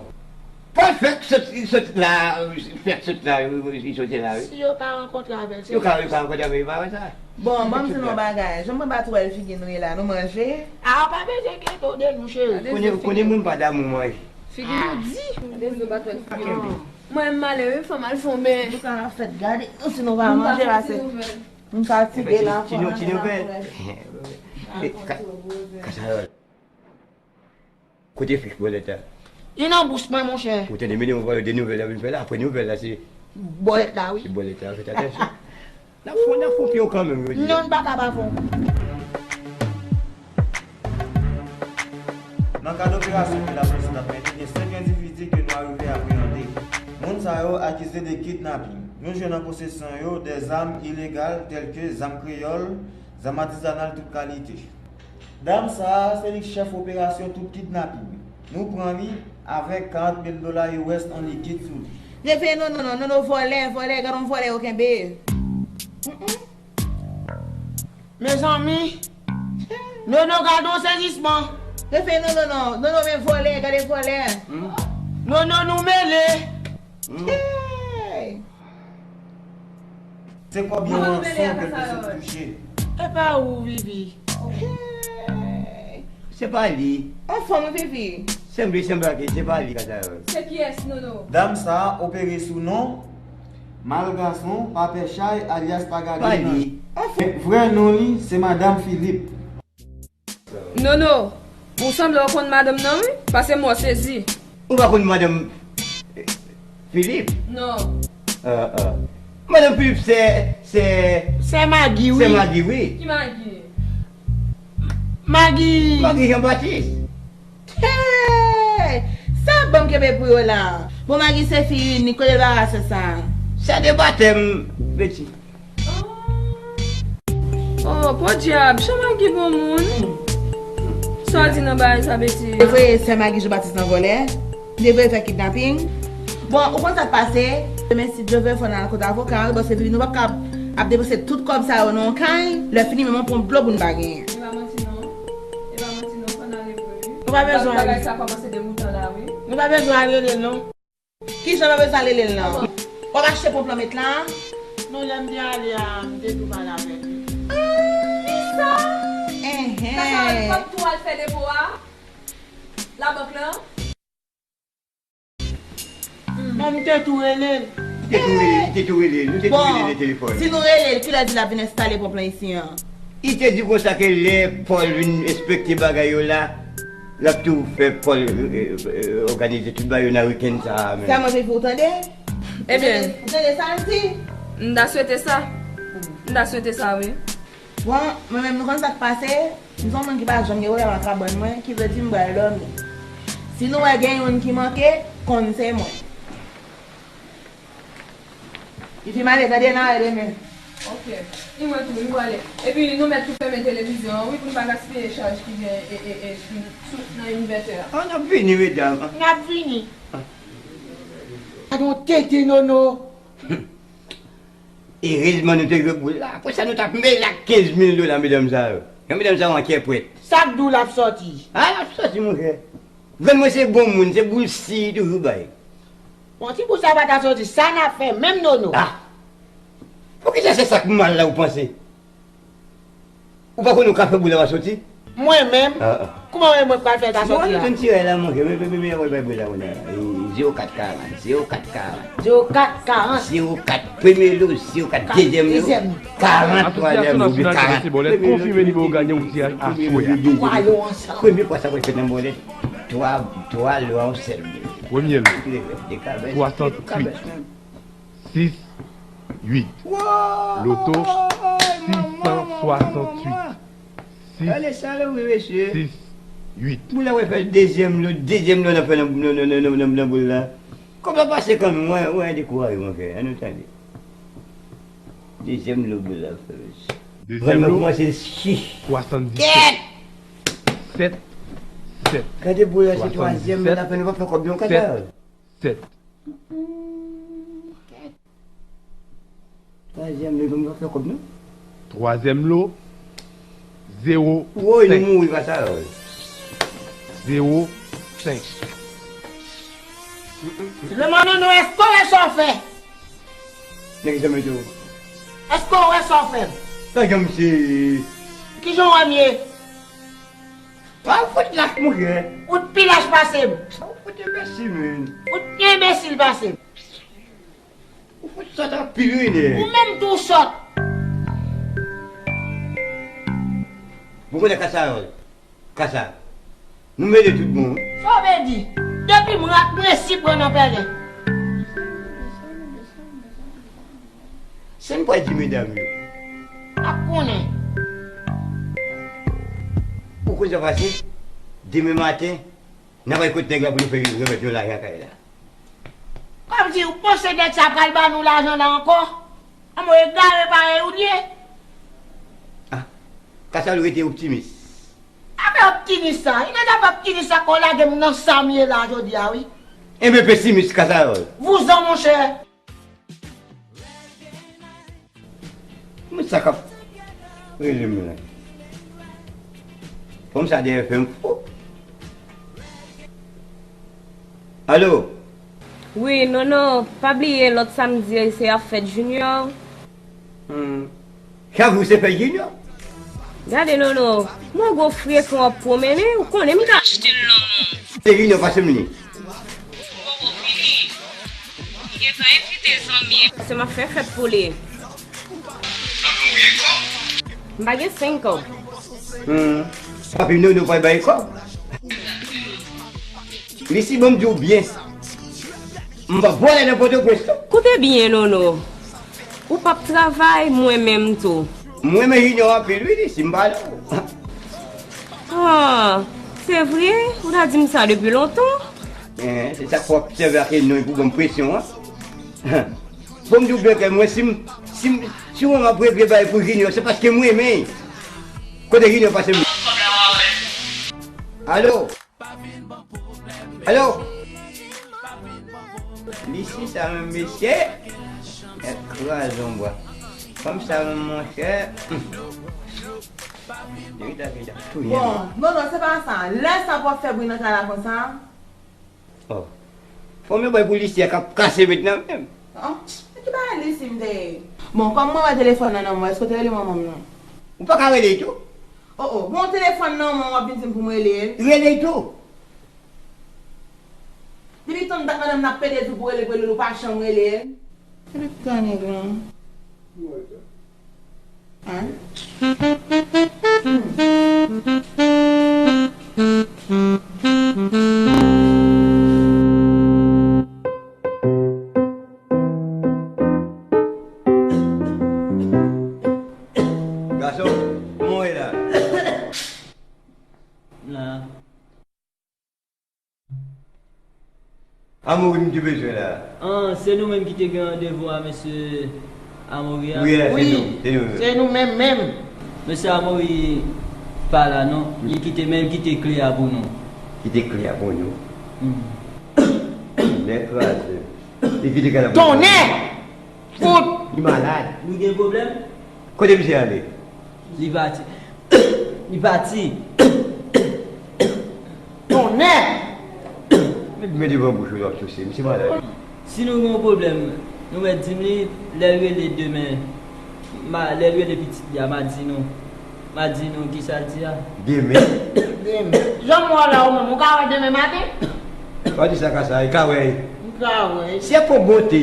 Pòl fèk sot, sot la, fèk sot la, li soti la wi. Si yo pa rankontre avè l, se yo ka, yo ka rankontre avè l, pa wè sa? Bon, ban m di nou yon bagay. Jan mwen pa twò wè figi nou ye la, nou manje? A, pa bezwen enkyete w de nou, cheri. Konnen, konnen moun pa damou manje. Figi nou di. Konnen nou pa twò wè figi nou. Mwen m ale wi, fò m al fè yon ben. Nou ka fèt gade, si nou pa manje la, se nou fatige la. Ti nou, ti nouvèl. Ka, Kasayòl. Kote fich bòlèt la? Li nan bouch mwen, monchè. Ou tande, men yon vòlè de nouvèl la vin fè la, apre nouvèl la, se bòlèt la, wi. Se bòlèt la, fèt atansyon. N ap fon, n ap fon pye w kanmenm, yo di. Non, n pa ka pa fon. Nan kad operasyon ke lapolis t ap mennen, gen senk endividi ke nou arive apreyande. Moun sa yo akize de kidnaping. Nou jwenn an posesyon yo de zam ilegal tèlke zam kreyòl, zam atizanal tout kalite. Dam sa a, se li k chèf operasyon tout kidnaping. Nou pran li avèk karant mil dola U S an likid sou li. Reveye Nono, Nono, Nono vòlè, vòlè, gade yon vòlè yo kenbe. Mm, mm. Mezanmi, Nono gade yon sezisman. Reveye Nono, Nono, Nono men vòlè, gade vòlè. Nono nou mele. Hey! Se kòb yon ranson ke l te sot touche. Epa ou, Vivi? Hey. Se pa li. Anfòm, wi, Vivi? Sanble, sanble ke se pa li, Kazayòl. Se kiyès, Nono? Dam sa a opere sou non Malgason, pa pè chay, alyas pa gade nan. Pa li. Anfòm. Vrè non li, se Madanm Philippe. Nono, ou sanble w konn madanm nan, wi, paske m wè w sezi. Ou pa konn madanm, eh, Philippe? Non. Ah, ah. Madanm Philippe, se, se, sè Magi, wi. Sè Magi, wi. Ki Magi? Magi. Magi Jean Baptiste. Hey! Sa bon m kenbe pou yo la. Bon, Magi se fi inik, kote l pa rasyè sa? Sè de batèm, Betty. Oh, podyab, chan Magi bon moun. Sa w di nan bagay sa, Betty? Se vre, sè Magi Jean Baptiste nan vòlè. Li te vle fè kidnaping. Bon, ou konn sa k pase? Demen, si Dye vle, fò n al kot avoka, wi, paske nou p ap ka ap depanse tout kòb sa yo nan yon kay, lè fini, menm yon ponp dlo pou n pa genyen. E pa manti non. E pa manti non, fò n ale vre, wi. Nou pa bezwen bagay sa kòmanse degoutan la, wi. Nou pa bezwen al rele l non. Kijan nou bezwen al rele l lan? W ap achte ponp lan met la? Non, lè m te ale a, m te tou pale avè l, wi. Ah, kisa? Enhen. Kasa w ap tou al fè depo a? Labank lan? Men m te tou rele l. Li te tou rele, li te tou rele, nou te tou rele nan telefòn. Bon, si nou rele l, kilè di l ap vin enstale ponp lan isi an? Li te di konsa ke lè Pòl vin enspekte bagay yo la, l ap tou fè Pòl, eh, eh, òganize tout bagay yo nan wikenn sa a menm. Sèlman se pou w tande? Ebyen, ou tande sa l di? M ta swete sa. M ta swete sa, wi. Bon, mwen menm, nou konn sa k pase? M se yon moun ki pa janm gen pwoblèm ak kabann mwen, ki vle di m pral dòmi. Si nou wè gen youn ki manke, konn se mwen. Li fin ale, tande, n a wè demen. Ok. Ni mwen tou, m prale. Epi nou mèt tou fèmen televizyon an, wi, pou n pa gaspiye chaj ki gen e, e, e, sou, nan envètè a. Ah, n ap vini, medam. N ap vini. Ah. Gade yon tete, Nono. Erezman nou te jwe boul la. Apre sa, nou t ap mele ak kenz mil dola, medam sa yo. Jan medam sa yo an kèpwèt. Sa k di w l ap sòti? Ah, l ap sòti, monchè. Grann mwen se bon moun, se boul si li toujou bay. Bon, si boul sa pa ta sòti, sa n ap fè menm, Nono? Ah! Poukisa se sa k mal la ou panse? Ou pa konnen ou ka fè boul la pa sòti? Mwen menm? Ah, ah. Kouman mwen, mwen pral fè l ta sòti la? Bon, nou tann ti ray la, monchè. Men, men, men, men, men, men, men, men, men, zewo kat karant, zewo kat karant. Zewo kat karant. Zewo kat, premye lo, zewo kat, dezyèm lo, karant, twazyèm lo, oubyen karant. Asosyasyon Nasyonal Envesti Bòlèt konfime li pou yo gade yon tiraj aswè a. Twa lo ansanm. Premye fwa sa pral fèt nan bòlèt. Twa, twa lo a yon sèl moun. Premye lo, swasanntuit. Sis uit. Loto, sis san swasanntuit. Sis, sis uit. Boul la wè fè dezyèm lo, dezyèm lo nan fè nan, nan, nan, nan, nan, nan boul la. Kòb la pase kanmenm, wè, wè, dekouraje, monchè. Ann nou tande. Dezyèm lo boul la fè, mesye. Dezyèm lo, kòmanse chich. Swasanndisèt. Kèt! Sèt, sèt. Gade boul la, se twazyèm lo la fè, nou pa fè kòb non, Kazayòl. Sèt. Twazyèm lo, nou pa fè kòb non. Twazyèm lo, zewo senk. Woy, nou mouri, Kazayòl. Zewo senk. Lemon Nono, èske w wè sa w fè? Nèg janm ete w. Èske w wè sa w fè m? Sa janm se. Kijan w wè m ye? Pa fout lach, monchè. Ou t pi lach pase m. Sa w fout enbesil, menn. Ou t pi enbesil pase m. Ou fout sòt anpil, wi, nèg. Ou menm tou w sòt. Bon, konnen Kazayòl. Kasa. Nou mele tout bon, wi. Sa w vle di? Depi m rat, m resi pran nan pèlen. Sa n pral di medam yo? N ap konnen. Ou konn sa pase? Demen maten, n ap al kot nèg la pou nou fè remèt nou lajan kay la. Kòmsi ou panse nèg sa pral ban nou lajan la ankò? Anmwe egare parèy ou l ye. Ah, Kasa, ou rete optimis. Afè optimis sa, li nan zafè optimis sa k lage m nan sa m ye la jodi a, wi. Enben pesimis, Kasa. Vouzan, monchè. Moun sa k ap rele m la. Fanm sa dèyè fè m fou. Alo? Wi, Nono, pa bliye lòt samdi se ap fèt Junior. Hmm. Chak jou se fèt Junior? Gade Nono, m wè w gwo frekan w ap pwomennen, ou konnen m ka achte l non. Se Junior pase m li. Bobo vini. Li gentan envite zanmi. Paske m ap fè fèt pou li. M pa gen senk kòb. Hmm. Papi Nono pa bay kòb. Li si bon m di w byen. M p ap vòlè nan Pòtoprens non. Koute byen Nono. Ou p ap travay, mwen menm tou. Mwen renmen Junior anpil wi, li si m pa la. Ah, se vre? Ou ta di m sa depi lontan? Eh, se sa k fè w ap sèvi ak non pou ban m presyon an. Bon, m di w byen klè, mwen si m, si m, si mwen m ap regle bagay pou Junior, se paske m renmen. Kote Junior pase m. Alo? Alo? Lisi sa menm mesye? Nèg kraze yon bwa. Fanm sa menm monchè. Bon, non, non, se pa sa. Lè sa pou ap fè bri nan kay la konsa? Oh. Fanm yo bay pou Lisi a k ap kase met nan menm. Oh, men ki bagay Lisi m te ye? Bon, kòm mwen wè telefòn nan nan men w, èske w te rele manman m nan? Ou pa ka rele l tou? Oh, oh, bon, telefòn nan men w, w ap vin di m pou m rele l? Rele l tou. Depi tann dat madanm nan ap pede di w pou rele l, pou rele l, ou pa janm rele l. Epi tan nèg lan. Hein? Gason, kòman w ye la? La. Amory m te bezwen la. Ah, se nou menm ki te gen randevou a mesye Amory a? Wi, se nou, se nou menm. Se nou menm menm. Mesye Amory pa la non. Li kite, men li kite kle a pou nou. Kite kle a pou nou? Hmm. Nèg kraze. Li kite kle a pou nou. Tonnè! Fout! Li malad. Nou gen pwoblèm? Kote misye ale? Li pati. Li pati. Tonnè! Met men devan bouch ou, w ap souse. Misye malad. Si nou gen yon pwoblèm, nou mèt di m li, lè l rele demen, ma, lè l rele pitit li a, m a di nou. M a di nou kisa l di a. Demen? Demen. Jan m wè w la, ou menm, ou ka wè demen maten? Pa di sa ka sa, li ka wè. Li ka wè. Se pou bonte.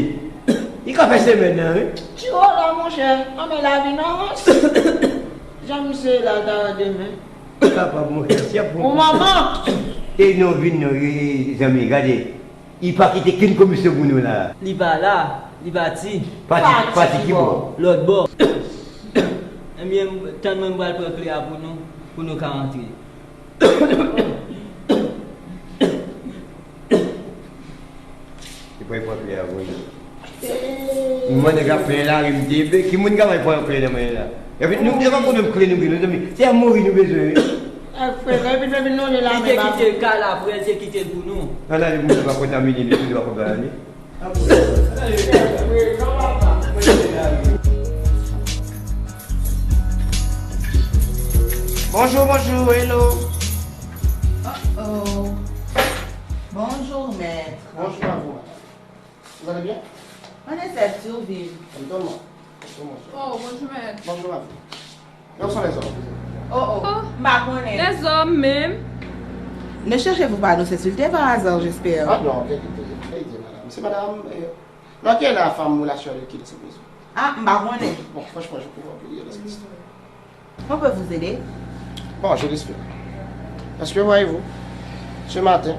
Li ka fè semèn nan, wi. Ti Roland, monchè, anmè lavi nan rans. Jan misye la, l ta wè demen. Li kapab, monchè, se pou. Ou manman. E non, vin non, e, zanmi, gade. Li pa kite kenn komisyon pou nou la. Li pa la, li pati. Pati, pati ki bò? Lòt bò. Ebyen, tann mwen, m pral pran kle a pou nou, pou nou ka antre. Li pral pran kle a pou nou. Mwen nèg ap fè lari m debe, ki moun ka bay pran kle nan men la? Epi nou, e pa pwoblèm kle nou gen, mezanmi. Se Amory nou bezwen, wi. Ak frè, epi nou vin lonje la men ba. Li te kite l kay la, frè, li te kite l pou nou. Ala, li moun pa kontamine, li tout pa kontamine. Bonjour, bonjour, hello. Oh, oh. Bonjour, maître. Bonjour à vous, madame. Vous allez bien? On essaie de survivre. Étonnant. Étonnant. Oh, bonjour, maître. Bonjour à vous. Où sont les hommes? Oh, oh. M pa konnen. Lèzòm menm. Ne cherchez-vous pas à nous insulter par hasard, j'espère? Ah non, bien, bien, bien, bien, madame. C'est madame, euh, dans quelle femme relation avec qui de cette maison? Ah, m pa konnen. Bon, franchement, je peux vous appeler, il y a des questions. On peut vous aider? Bon, je l'espère. Parce que voyez-vous, ce matin,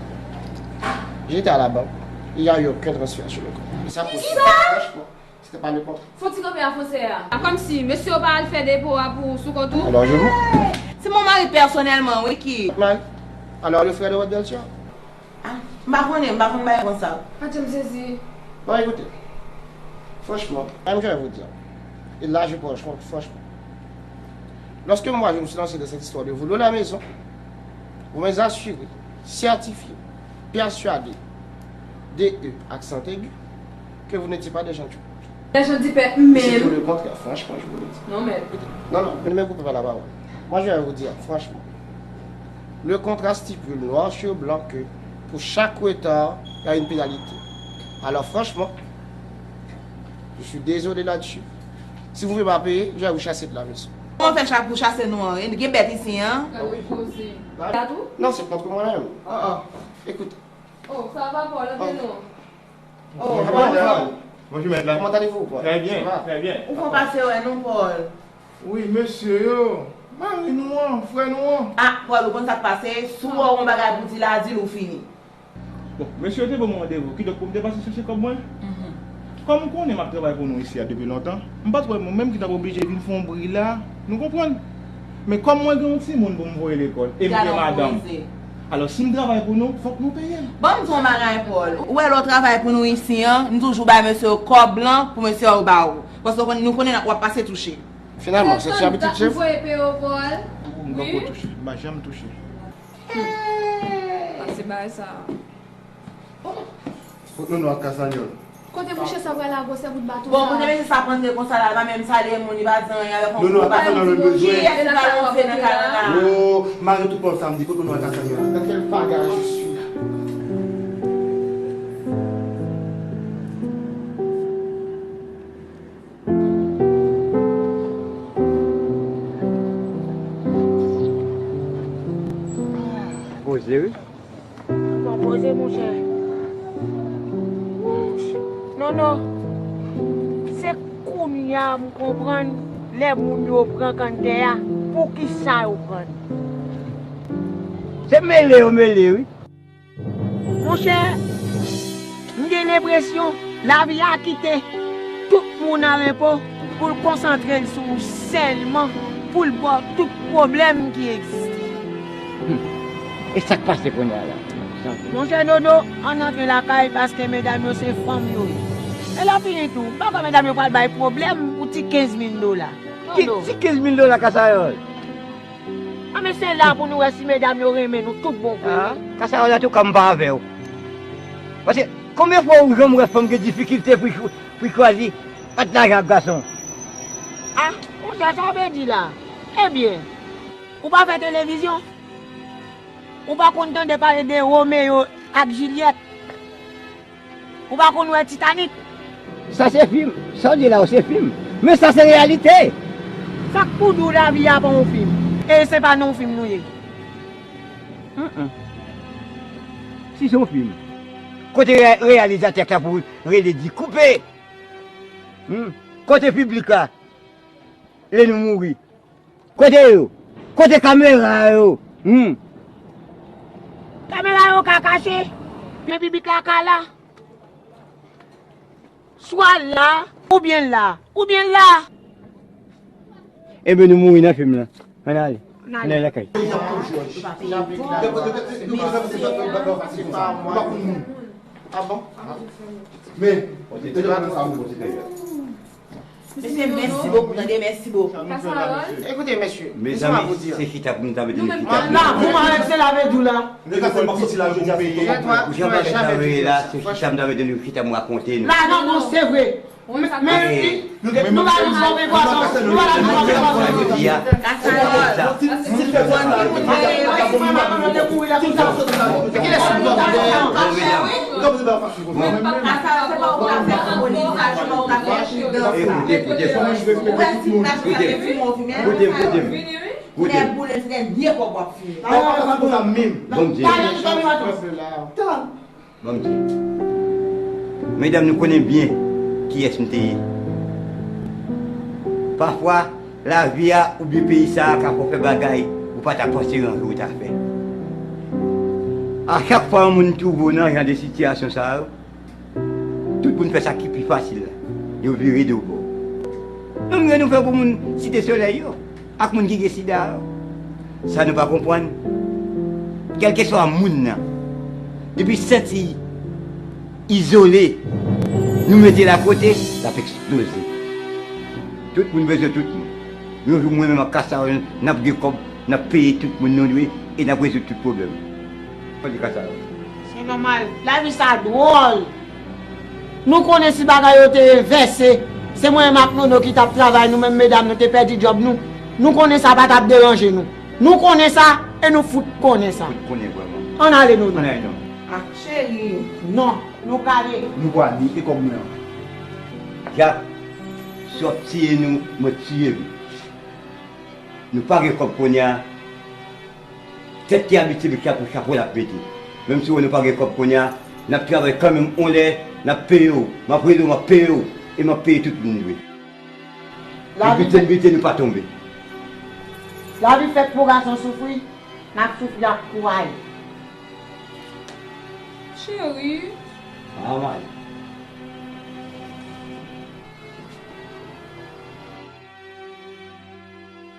j'étais à la banque, il n'y a eu aucun transfert sur le compte. Et ça, franchement, c'était pas le contrat. Fò ti kanpe a fransè a. A, kòmsi mesye yo pa al fè depo a pou sou kont ou? Alors, je vous... C'est mon mari personnellement, oui, qui... Mari? Alors, le frère de votre belle-sœur? Ah, m pa konnen, m pa konn bagay konsa. Pa janm sezi. Bon, écoutez, franchement, même je vais vous dire, et là, je pense, franchement, lorsque moi, je me suis lancé dans cette histoire de voler la maison, vous m'avez assuré, certifié, persuadé, D E, accent aigu, que vous n'étiez pas des gens du peuple. Des gens du peuple, même. C'est tout le contraire, franchement, je vous le dis. Non, mais... Non, non, ne me coupez pas la parole. Moi, je vais vous dire, franchement, le contrat stipule noir sur blanc que pour chaque retard, il y a une pénalité. Alors, franchement, je suis désolé là-dessus. Si vous ne pouvez pas payer, je vais vous chasser de la maison. Ou fè chak pou chase nou an. Gen bèt isi an. Gade poze. Gade ou? Non, c'est contre moi-même. Ah, ah. Écoute. Oh, ça va, Paul? Oh. Bien, non. Oh, bonjour. Bonjour, maître. Comment allez-vous, Paul? Très bien, très bien. Ou fè pase wè nou, Paul. Wi, mesye yo. Mari nou an, frè nou an. Ah, Paul, ou konn sa k pase? Si w wè yon bagay pou di la, di l ou fini. Bon, mesye yo te ban mwen randevou, kidonk pou m te pase chèche kòb mwen. Kòm ou konnen m ap travay pou nou isi a depi lontan, m pa t wè mwen menm ki t ap oblije vin fè yon bri la, nou konprann? Men kòm mwen gen yon timoun pou m voye lekòl, e m gen madanm. Alò, si m travay pou nou, fòk nou peye m. Ban m di w yon bagay, Paul. Ou wè lè w travay pou nou isi an, m toujou bay mesye yo kòb lan pou mesye yo ba ou. Paske w konn, nou konnen w ap pase touche. Finalman, se ti abitid chèf. Ou voye peye w, Paul? M poko touche. M pa janm touche. Pase bagay sa. Kot Nono ak Kasanyòl? Kote mouche sa pral la gwosè bout bato sa? Bon, kote mesye sa ap rantre konsa la, l pa menm salye moun, li pa di anyen avèk yon gwo bato. Kiyès ki pral rantre nan kay la? Oh, mare tout pòl samdi, kot Nono ak Kasanyòl? Dans quel bagage je suis là? Poze, wi. Bon, poze, monchè. Non, non. Se kounye a m konprann lè moun yo pran kanntè a, poukisa yo pran l. Se mele yo mele, wi. Monchè, m gen lenpresyon lavi a kite tout moun a repo pou l konsantre l sou ou sèlman, pou l ba w tout pwoblèm ki egziste. Hmm. E sa k pase kounye a la? Monchè Nono, ann antre lakay paske medam yo se fanm yo ye. E lè fini tou, m pa kwè medam yo pral bay pwoblèm pou ti kenz mil dola. Ki ti kenz mil dola, Kasayòl? A, men se la pou nou wè si medam yo renmen nou tout bon vre. Ah, Kasayòl, antouka, m pa avè w. Paske, konbyen fwa ou janm wè fanm gen difikilte pou, pou chwazi ant lajan ak gason? Ah, monchè, sa w vle di la? Ebyen, ou pa fè televizyon? Ou pa konn tande pale de Romeo ak Jilyèt? Ou pa konn wè Titanic? Sa se fim. Sa w di la yo se fim. Men sa se reyalite. Sa k pou di w lavi a pa yon fim? E se pa nan yon fim nou ye. Mm-mm. Si se yon fim, kote re-, reyalizatè k ta pou rele di koupe? Hmm? Kote piblik la lè nou mouri? Kote yo? Kote kamera yo? Hmm. Kamera yo ka kache, men piblik la ka la. Swa la, oubyen la, oubyen la. Ebyen, nou mouri nan fim lan. Ann ale. Ann ale. Ann ale lakay. Ah bon? Men, mesye, mèsi bokou, tande, mèsi bokou. Ekoute, mesye, mezanmi, se chita pou nou ta mete nou chita. La, pou mwen, se lave dou la. Jan bagay sa rele la, se chita m ta mete nou chita, m rakonte nou. La, non, non, se vre. Men, men, nou pa nan fòm enpòtans, nou pa nan fòm enpòtans jodi a. Kasayòl, si w konn ki kote, si w pa konn kote mouri la konsa. Kilès ou konn? Bon. Sa se pa ou ka fè anbo li, sa se pa ou ka fè anbo li. Ekoute, ekoute, ekoute. Ou wè si m ta fè fim ou fim, koute m, koute m. Koute m. Ou nèk boule, se dènye kòb w ap fini. Bon Dye. Bon Dye. Medam, nou konnen byen kiyès m te ye. Pafwa, lavi a oubyen peyi sa a ka fè w fè bagay ou pa ta panse yon jou ou ta fè. A chak fwa yon moun twouve w nan jan de sitiyasyon sa yo, tout moun fè sa ki pi fasil la. Yo vire do bò. Menm jan nou fè pou moun Site Solèy yo, ak moun ki gen sida yo. Sa nou pa konprann, kèlkeswa moun nan, depi santi izole, nou mete l akote, l ap eksploze. Tout moun bezwen tout moun. Yon jou, mwen menm ak Kasayòl, n ap gen kòb, n ap peye tout moun nou dwe, e n ap rezoud tout pwoblèm. Tande Kasayòl. Se nòmal. Lavi sa dwòl. Nou konnen si bagay yo te envèse, se mwen menm ak Nono ki t ap travay, nou menm medam, nou te pèdi djòb nou. Nou konnen sa pa t ap deranje nou. Nou konnen sa, e nou fout konnen sa. Fout konnen vrèman. Ann ale, Nono. Ann ale, non. Ah, cheri. Non, nou prale. Nou prale, e kòb mwen an? Jak, si w ap tiye nou, mwen tiye nou. Nou pa gen kòb kounye a. Tèt ki abitye mete chapo, chapo l ap mete. Menm si w wè nou pa gen kòb kounye a, n ap travay kanmenm, yon lè n ap peye w. M ap rele w, m ap peye w, e m ap peye tout moun dwe. Lavi fèt, biten, biten, nou pa tonbe. Lavi fèt pou gason soufri, n ap soufri ak kouraj. Cheri. Ah, man.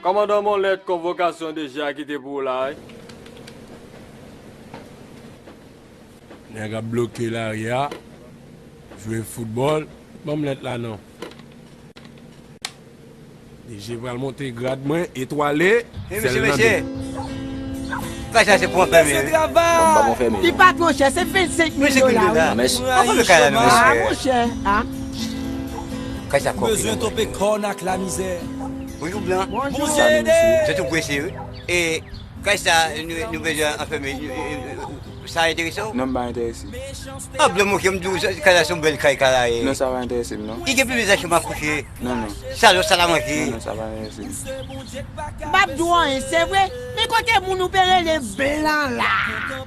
Kòmandan, m yon lèt konvokasyon D G a kite pou ou la, wi. Nèg ap bloke lari a, jwe foutbòl. Ban m lèt la non. D G pral monte grad mwen, etwale. Mesye, mesye. Kay sa se pou anfèmen, wi. Bon, m pa pou anfèmen. Li pa twò chè, se vennsenk mil dola, wi. Mèsi. Anfèmen kay la non, mesye. Ah, monchè, ah. Kay sa kòk li bezwen nan men. Bezwen tonpe kòn ak lamizè. Bonjou, Blan. Bonjou. Sa tou prese, wi. E kay sa, nou, nou bezwen anfèmen. Sa enterese w? Non, m pa enterese. Ah, Blan, monchè, m di w, sa, kay la se yon bèl kay, kay la ye. Non, sa pa enterese m, non. Li gen plizyè chanm a kouche. Non, non. Salon, sal a manje. Non, non, sa pa enterese m. M p ap di w anyen, se vre. Men kote moun ou pe rele Blan la?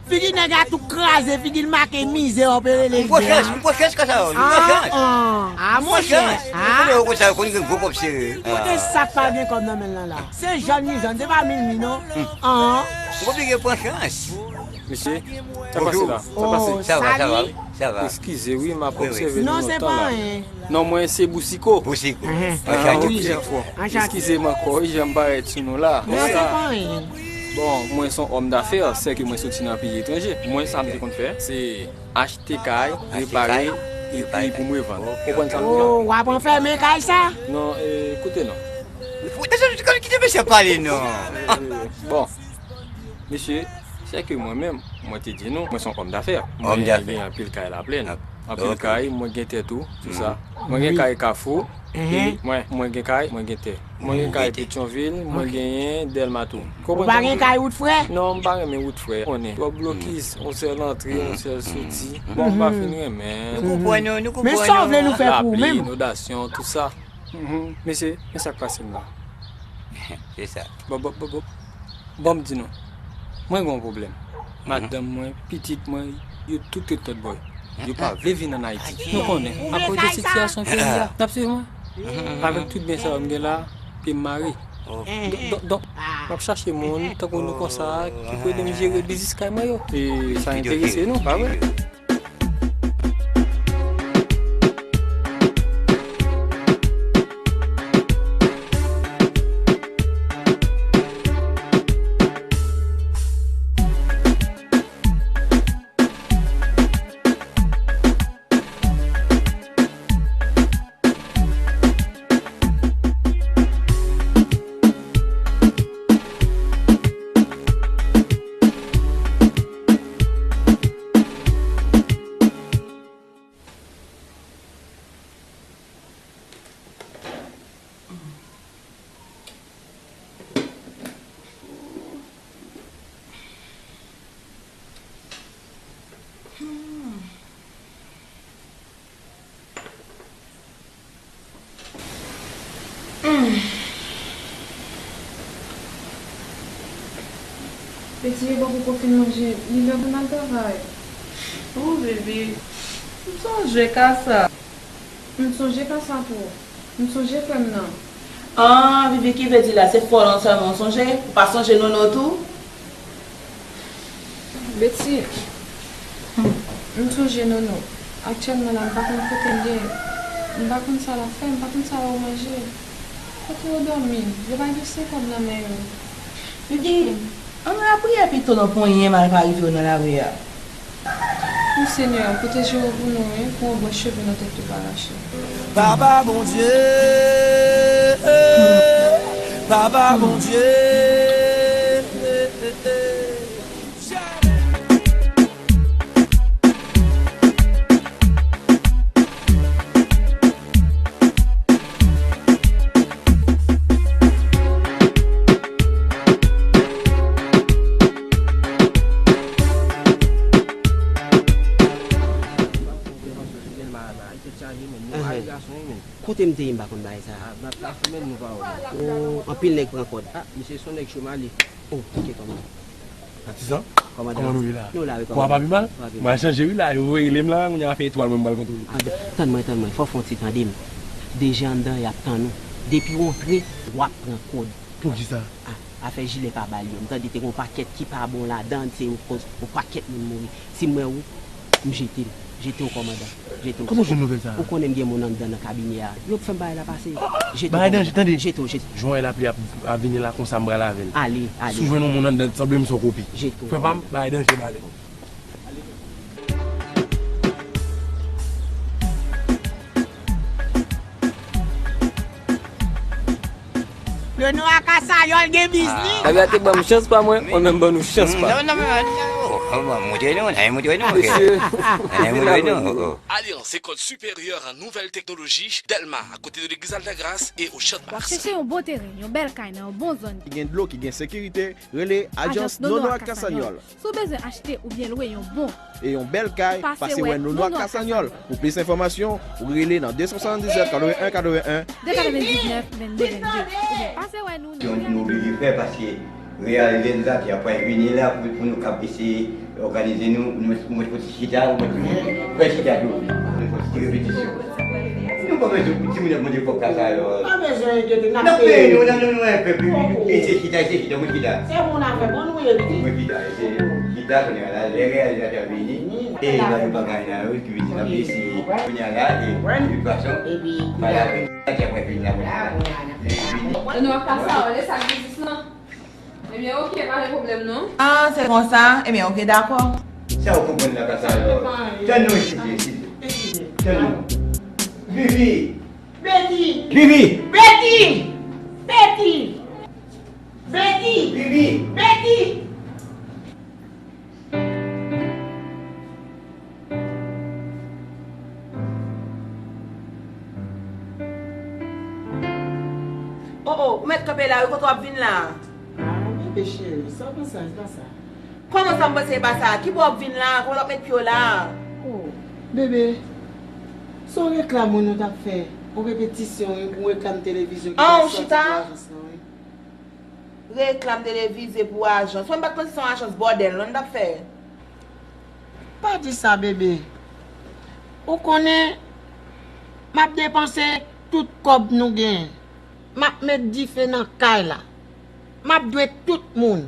Figi nèg la tou kraze, figi l make mizè, w pe rele Blan. M pran chans, m pran chans konsa, m pran chans. Ah, ah, monchè. M pran chans. Ah. Ou konnen yo konsa, yo konn gen gwo kòb serye. Kote sa k pa gen kòb nan men l lan la? Se jòn li jòn, se pa mil mi non. Ah. M oblije pran chans. Mesye, sa pase la? Sa pase? Oh, sa va, sa va, wi, sa va. Eskize wi, m ap obsève nou lontan la. Non, se pa anyen. Non, mwen se Bousiko. Bousiko. Ah, wi. Eskize m ankò, wi, jan m parèt sou nou la. Non, se pa anyen. Bon, mwen se yon òm dafè, sèke mwen soti nan peyi etranje. Mwen, sa m te konn fè, se achte kay, repare, epi pou mwen vann. Konprann sa m di la? Oh, w ap anfèmen kay sa? Non, e, koute non. Kite mesye pale non. Bon, mesye, sèke mwen menm, mwen te di nou, mwen se yon òm dafè. Mwen gen anpil kay Laplèn. Anpil kay, mwen gen tè tou, tout sa. Mwen gen kay Kafou, e mwen, mwen gen kay, mwen gen tè. Mwen gen kay Petyonvil, mwen genyen Dèlma tou. Ou pa gen kay wout frè? Non, m pa renmen wout frè. Konnen, twòp blokis, yon sèl antre, yon sèl soti. Bon, m pa fin renmen. Nou konprann nou, nou konprann nou. Men sa w vle nou fè pou ou menm? Lapli, inondasyon, tout sa. Mesye, men sa k pase m la. Se sa. Bon, bon, bon, bon. Bon, m di nou. Mwen gen yon pwoblèm. Madanm mwen, pitit mwen, yo tout ret lòtbò. Yo pa vle vin ann Ayiti. Nou konnen, akoz de sitiyasyon peyi a. N ap swiv mwen. Avèk tout byen sa yo m gen la, pye m mare. Donk, donk, donk, m ap chache moun tankou nou konsa ki pou ede m jere biznis kay mwen yo. E sa enterese nou, pa vre? Peti, e bò poko fin manje, li lè pou n al travay. O bebe, m sonje ka sa. M sonje ka sa tou. M sonje frè m nan. Ah, Vivi, ki vle di la, se fò lan sèlman w sonje? Ou pa sonje Nono tou? Beti, m sonje Nono. Aktyèlman la, m pa konn kote l ye. M pa konn sa l ap fè, m pa konn sa yo manje. Kote yo dòmi? Yo pa gen senk kòb nan men yo. Vivi, ann lapriyè pito non, pou anyen mal pa rive w nan lari a. O Senyè, pwoteje yo pou nou, wi, pou yon branch cheve nan tèt yo pa rache. Papa Bondye, Papa Bondye. Kote M te ye, m pa konn bagay sa. Ah, n ap ka fè menm nou pa wè. Oh, anpil nèg pran kòd. Ah, misye se yon nèg cho male. Oh, ok, kòmandan. Patizan, kòmandan, kòman nou ye la? Nou la, wi, kòmandan. Kò a pa pi mal? Pa pi mal. Mwen chanje wi la, yo voye rele m la, kounye a fè etwal mwen m pral kontwole. Ah, tann mwen, tann mwen, fò w fè yon ti tande m. De jan anndan y ap tann ou. Depi w antre, w ap pran kòd. Poukisa? Ah, afè jilè pa ba l yo. M tande te gen yon pakèt ki pa bon ladan, se yon koz, yon pakèt moun mouri. Si m wè ou, m jete l. Jete w, kòmandan. Jete w. Kòman w jwenn nouvèl sa a? Ou konnen m gen moun anndan nan kabinè a. Yo fè m bagay la pase. Jete w, kòmandan. Bagay danje, tande. Jete w, jete w. Jan w wè lapli ap, ap vini la konsa m pral avè l. Ale, ale. Si w jwenn yon moun anndan, sanble m se yon kopi. Jete w. Frè pa m, bagay danje, m ale. Nono a Kasayòl gen biznis. Abya te ban m chans pa mwen, mwen menm ban nou chans pa. Non, non, non, non. Oh, oh, bon, moutre nou, n a moutre nou, ok. Mesye. N a moutre nou, oh, oh. Alliance École Supérieure en Nouvelles Technologies, Dèlma, à côté de l'église Altagrace et au Champ de Mars. W ap chèche yon bon teren, yon bèl kay nan yon bon zòn. Ki gen dlo, ki gen sekirite, rele Ajans Nono ak Kasanyòl. Si w bezwen achte oubyen lwe yon bon. E yon bèl kay, pase wè Nono ak Kasanyòl. Pou plis enfòmasyon, ou rele nan de swasanndizèt, katreven en, katreven en. De katrevendiznèf, vennde, vennde. Oubyen pase wè nou nan. Nou oblije fè paske reyalite nou sa, ki apre vini la pou, pou nou kab eseye òganize nou, nou, nou mèt fè ti chita, nou mèt fè chita tou. Nou fè ti repetisyon. Nou pa bezwen pou timoun ap mande kòb kasa yo. Pa bezwen enkyete, n ap peye nou, n ap peye nou, n ap peye nou. Eseye chita, eseye chita, mwen chita. Se moun afè, bon nou ye, pitit. Mwen chita, eseye chita, kounye a la, lè reyalizatè vini, e la yo bagay la, yo ki vini, n ap eseye, kounye a la, e, de tout fason, pa la, kounye a, apre vini la, kounye a la. Vini. Nou ap pase a, lè sa biznis lan. Ebyen, oke, pa gen pwoblèm non. Ah, se konsa? Ebyen, oke, dakò. Sa w konprann nan ka sa yo? Tann nou isit, isit. Tann nou. Vivi! Beti! Vivi! Beti! Beti! Beti! Vivi! Beti! Oh, oh, ou mèt kanpe la wi, kote w ap vin la? Ah, bebe cheri, sa w panse a, e pa sa. Kòman sa m panse e pa sa? Ki bò w ap vin la? Kòman w ap met pye w la? Oh, bebe, se yon reklam wi nou t ap fè. Yon repetisyon wi, pou yon reklam televizyon ki t ap sòti pou ajans lan wi. Reklam televize pou ajans. Mwen m pa t panse se yon ajans bòdèl non n t ap fè. Pa di sa, bebe. Ou konnen, m ap depanse tout kòb nou genyen. M ap met dife nan kay la. M ap dwe tout moun.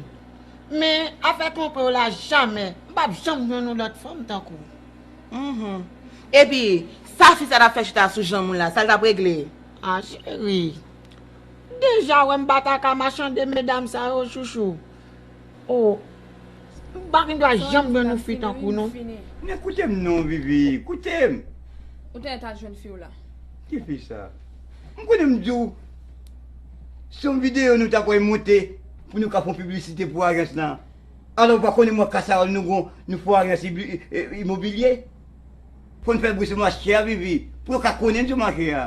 Men, afè twonpe w la, jamè. M p ap janm jwenn yon lòt fanm tankou w. Mhm. Epi, sa fi sa t ap fè chita sou janm ou la, sa l t ap regle? Ah, cheri. Deja wè m pa ta ka machande medam sa yo, chouchou. Oh, m pa gen dwa janm jwenn yon fi tankou nou. Men koute m non, Vivi, koute m. Ou te ta jwenn fi w la. Ki fi sa? M konnen m di w, se yon videyo nou ta pral monte pou nou ka fè yon piblisite pou ajans lan. Alò, ou pa konnen mwen ak Kasayòl nou gon, nou fè yon ajans ibi-, e, e, imobilye? Fò n fè bri sou mache a, Vivi, pou yo ka konnen n sou mache a.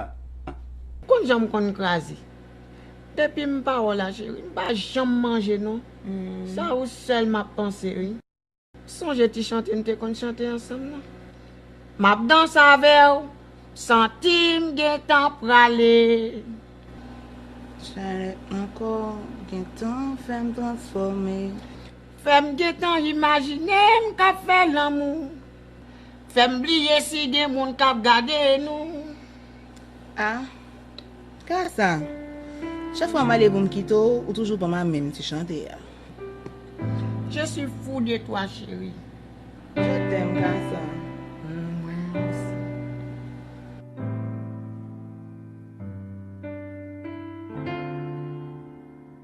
Konn jan m konn kraze. Depi m pa wè w la, cheri, m pa janm manje non. Sa ou sèl m ap panse, wi. Sonje ti chante n te konn chante ansanm nan. M ap danse avè w, santi m gentan prale. Chalè ankò, gentan fè m transfòme. Fè m gentan imajine m k ap fè lanmou. Fè m bliye si gen moun k ap gade nou. Ah, Kasa, chak fwa m ale pou m kite w, ou toujou ban m a menm ti chante a. Je suis fou de toi, chérie. Je t'aime, Kasa. Mwen osi.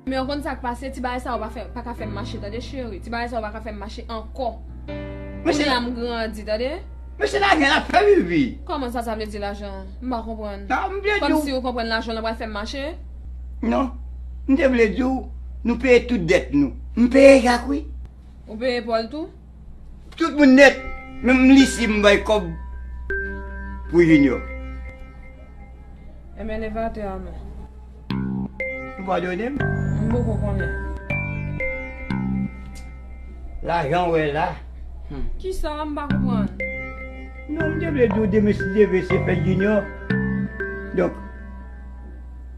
Men w konn sa k pase, ti bagay sa yo pa fè, pa ka fè m mache, tande, cheri. Ti bagay sa yo pa ka fè m mache ankò. Kounye a m grandi, tande. Men se lajan l ap fè, Vivi. Kòman sa, sa vle di lajan? M pa konprann. Non, m vle di w. Kòmsi ou konprann lajan lan pral fè m mache? Non. M te vle di w, nou peye tout dèt nou. M peye Jacques, wi. Ou peye Paul tou? Tout moun nèt. Menm lisi m bay kòb pou Junior. Ebyen, leve atè a non. Ou padone m? M poko konnen. Lajan w wè la. Hmm. Kisa? M pa konprann. Non, m te vle di w demen si Dye vle se fèt Junior. Donk,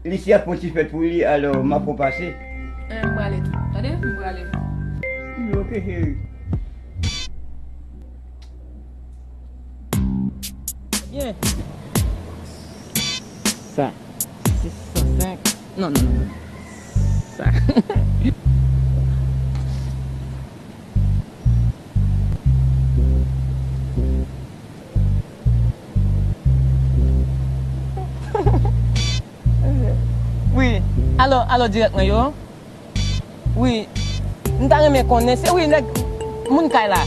Li si ap fè yon ti fèt pou li, alò, m ap fè w pase. Eh, m prale tou. Tande? M prale. Wi, oke, cheri. Byen. Sa. Sis san senk. Non, non, non. Sa. Wi. Alo, alo, dirèk mwen yo. Wi. M ta renmen konnen, se wi, nèg, moun kay la.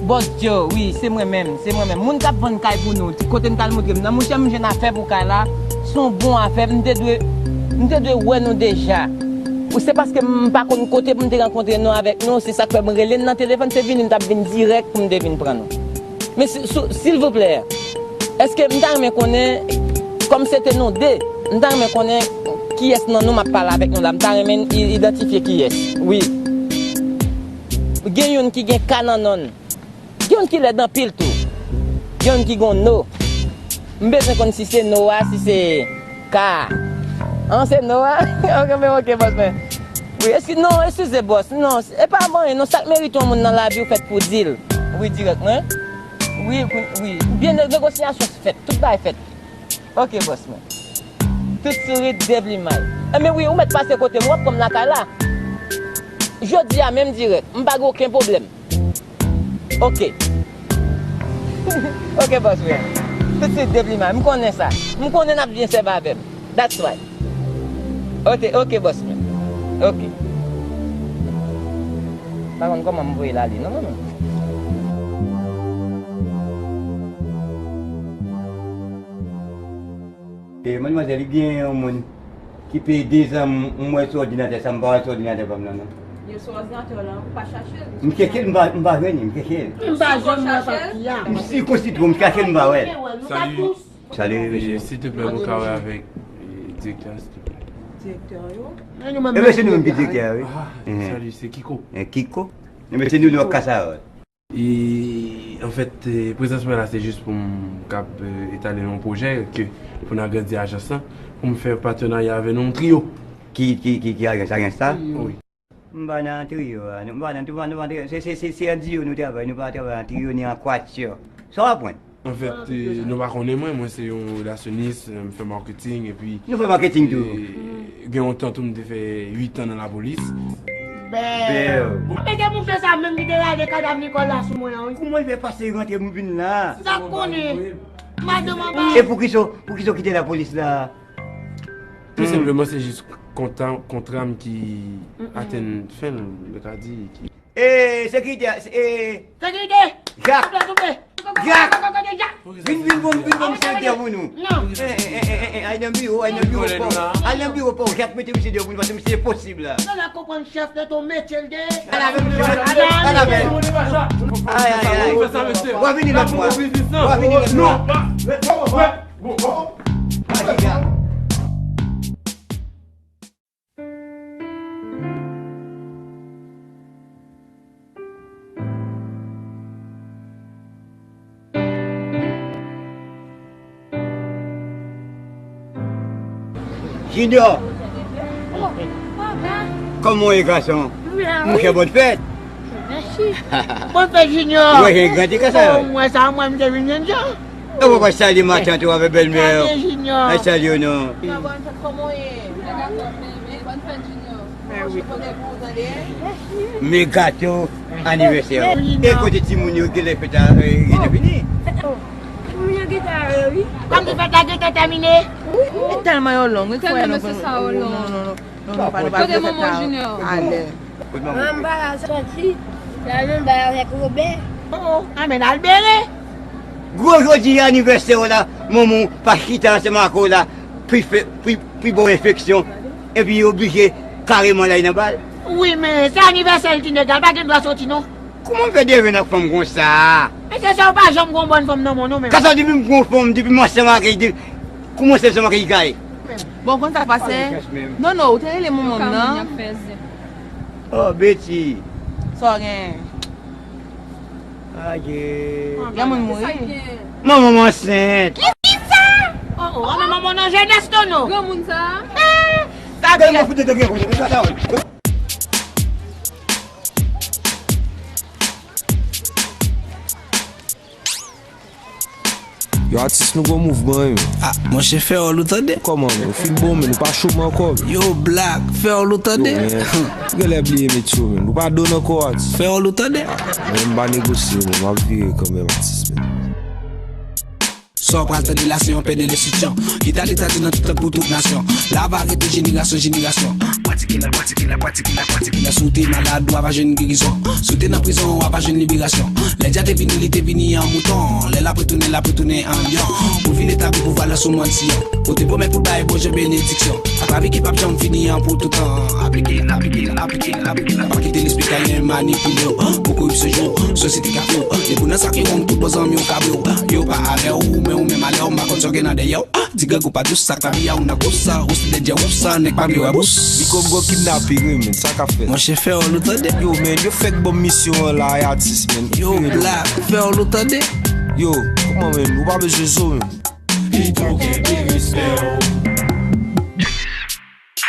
Bòs Joe, wi, se mwen menm, se mwen menm. Moun k ap vann kay pou nou, kote n t al montre m nan, monchè, m jwenn afè pou kay la. Se yon bon afè, m te dwe, m te dwe wè nou deja. Ou se paske m pa konn kote pou m te rankontre nou avèk nou, se sa k fè m rele n nan telefòn, se vini m t ap vin dirèk pou m te vin pran nou. Men si, si, silvouplè, èske m ta renmen konnen, kòm se te nou de, m ta renmen konnen kiyès nan nou m ap pale avèk nou la, m ta renmen i-, idantifye kiyès. Wi. Gen youn ki gen K nan non l. Gen youn ki lèd anpil tou. Gen youn ki gon no. M bezwen konn si se no a, si se K a. An, se no a? Ok, men ok, bòs mwen. Wi, eski, non, eskize bòs. Non, e pa manyen, non, sa k merite yon moun nan lavi w fèt pou di l. Wi, dirèk mwen. Wi, wi, wi. Byen, negosyasyon fèt, tout bagay fèt. Ok, bòs mwen. Tout sourit, de plimay. Enben wi, ou mèt pase kote m, w ap pran m lakay la. Jodi a menm dirèk, m pa gen okenn pwoblèm. Ok. Ok, bòs mwen. Tout sourit, de plimay, m konnen sa. M konnen n ap byen sèvi avè m. That's right. Ok, ok, bòs mwen. Ok. Pa konn kòman m voye l ale, non, non, non. E, madmwazèl, li gen yon moun ki peye dezan m, m wè sou òdinatè sa, m pa wè sou òdinatè pa m nan, non. Li sou òdinatè w la, ou pa chache l? M chèche l, m pa, m pa jwenn li, m chèche l. M pa jwenn mwen pati a. M sikonsitwon, m chèche l, m pa wè l. Salut. Salut, monsieur. S'il te plaît, mwen ka wè avèk, eh, direktè a, s'il te plaît. Direktè yo? Ebyen, se nou menm ki direktè a, wi. Ah, salut, c'est Kiko. Eh, Kiko? Ebyen, se nou, nou ak Kasawòl. E, anfèt, eh, prezans mwen la, se jis pou m kab, eh, etale yon pwojè ke pou n agrandi ajans lan, pou m fè patnèya avè nou, yon triyo. Ki, ki, ki, ki ajans, ajans sa? Wi. M pa nan triyo a, nou, m pa nan, nou pa, nou pa nan triyo. Se, se, se, se an diyo nou travay, nou pa travay an triyo ni an kwatyè. Sa w aprann? Anfèt, eh, nou pa konnen mwen, mwen se yon relasyonis, eh, m fè maketing, epi nou fè maketing tou. Eh, gen yon tan tou m te fè uit an nan lapolis. Bèw. Mete mouvè sa menm ki te rale kadav Nicole la sou mwen an, wi. Kouman l fè pase rantre m vin la? M ta konnen. Madanm anba. E poukisa, poukisa w kite lapolis la? Tou senpleman, se jis kontan, kontra m ki atenn fen l, yo ka di. E, sekirite a, e, sekirite! Jak! Jak! Vin, vin ban m, vin ban m sekirite a pou nou. Non. E, e, e, e, e, al nan biwo, al nan biwo pa w. Al nan biwo pa w, Jak, mete misye deyò pou nou, paske misye enposib la. Sa la konprann chèf nan ton metye l gen. Al avè misye, al avè l. Ay, ay, ay. W a vini lòt fwa. W a vini lòt fwa. Junior! Oh, papa! Kòman w ye, gason? M la, wi. Monchè, bòn fèt! Mèsi. Bòn fèt, Junior! Ou wè jan l grandi konsa? Bon, mwen sa, mwen, m te vin jwenn jan. E w pa salye matant ou avèk bèlmè w? Salye Junior. Ay, salye w non. Bòn fèt, kòman w ye? Bòn fèt, Junior. Men wi. Men gato anivèsè w. E kote timoun yo genlè fèt la, eh, gentan fini? Timoun yo gentan, eh, wi. Kòm si fèt la gentan tèmine? Wi, tèlman yo long, wi. Tèlman mesye sa yo long. Non, non, non, non, nou pa, nou pa vle fèt la alè. Manman, m pa ka soti. L al nan bal avèk Wobè. Oh, oh, anben, al bere. Gwo jodi anivèsè w la, manman w pa chita ansanm ak ou la, pou fè, pou, pou ba w enfeksyon, epi oblije kareman l al nan bal. Wi, men se anivèsè l, ti nèg la, l pa gen dwa soti non. Kouman w fè devenn ak fanm konsa? Men se sa, w pa janm gon bòn fanm nan men w non, men. Kasa depi m gon fanm, depi m ansanm ak li, de, kouman se ansanm ak li kay? Bon, konn sa k pase? Non, non, ou te rele manman m nan. Oh, Betty. Sa w gen? Aye. Gen moun mouri. Manman m ansent. Kisa? Oh, Ou menm, mwen nan jenès, Tono. Granmoun sa. Eh, sa Gade mwen fout de granmoun, sa ta wè. Yo, atis, nou gon mouvman, wi, men. Ah, monchè, fè wòl ou tande. Kòman, men? Ou fin bon, men ou pa cho m ankò, men. Yo, Black, fè wòl ou tande. Yo, men, ou genlè bliye met yo, men. Ou pa donn ankò, atis. Fè wòl ou tande. Ah, men m pa negosye, men m ap vire kanmenm, atis, men. Sa w pral tande la, se yon pè de lensityon. Ki ta leta di nan tout tan pou tout nasyon. La va rete jenerasyon, jenerasyon. Pratike la, pratike la, pratike la, pratike la. Si w te malad, w a pa jwenn gerizon. Si w te nan prizon, w a pa jwenn liberasyon. Lè dja te vini, li te vini an mouton. Lè l ap retounen, l ap retounen an lyon. Pou l vin etabli pouvwa l sou mòn Siyon. Ou te pwomèt pou l bay Bondye benediksyon. Aplike ki p ap janm fini an pou tout tan. Aplike l, aplike l, aplike l, aplike l. Pa kite lespri Kayen manipile w. Pou koripsyon jwe w, sosyete ka fè w. Depi w nan sa ki wrong, tout bon zanmi w ka bre w. Yo pa avè w, men ou menm alè w. M pa konn sa w gen nan dèyè w. Ah, di grangou pa dous, sa k pa byen a ou nan kous sa. Ou se dèdye ou sa, nèg pa vle wè bous. Li konn gwo kidnaping, wi, men, sa k ap fèt? Monchè, fè wòl ou tande. Yo, men, yo fèk ban m misyon an la, e atis, men. Yo, Black, fè wòl ou tande. Yo, kòman, men? Ou pa bezwen zo, men. Pito kenbe respè w.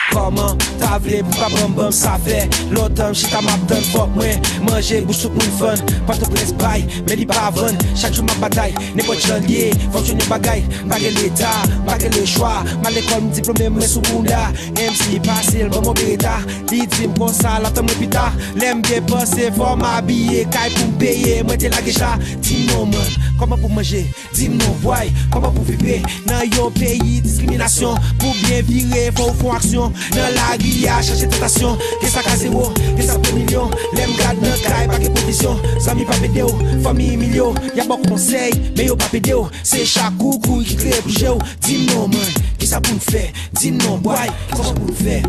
Kòman ta vle pou pa ban m, ban m sa fè? Lontan m chita m ap tann, fòk mwen manje, bouch sou pou l fann. Pòtoprens bay, men li pa vann. Chak jou m ap batay, nenpòt jan l ye. Fòk jwenn yon bagay, m pa gen leta, m pa gen lechwa. M al lekòl, m diplome, mwen sou bounda. M C pase l, ban m yon bereta. Li di m konsa, l ap tann mwen pita. Lè m byen panse, fò m abiye, kay pou m peye. Mwen te lage cha, di m non, man, kòman pou manje? Di m non, bway, kòman pou vive nan yon peyi diskriminasyon? Pou byen vire, fò w fè yon aksyon. Nan lari a, chache tantasyon. Gen sa k a zewo, gen sa k de milyon. Lè m gad nan kay, pa gen pwovizyon. Zanmi p ap ede w, fanmi imilye w. Y ap ba w konsèy, men yo p ap ede w. Se chak koukouy ki kreye pou je w. Di m non, man, kisa pou n fè? Di m non, bway, kòman pou n fè?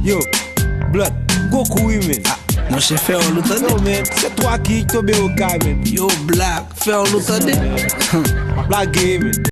Yo, Blood, gwo kou wi, men. Ah, monchè, fè wòl ou tande. Yo, men, se twa ki tonbe yo kay, men. Yo, Black, fè wòl ou tande. M ap lage, men.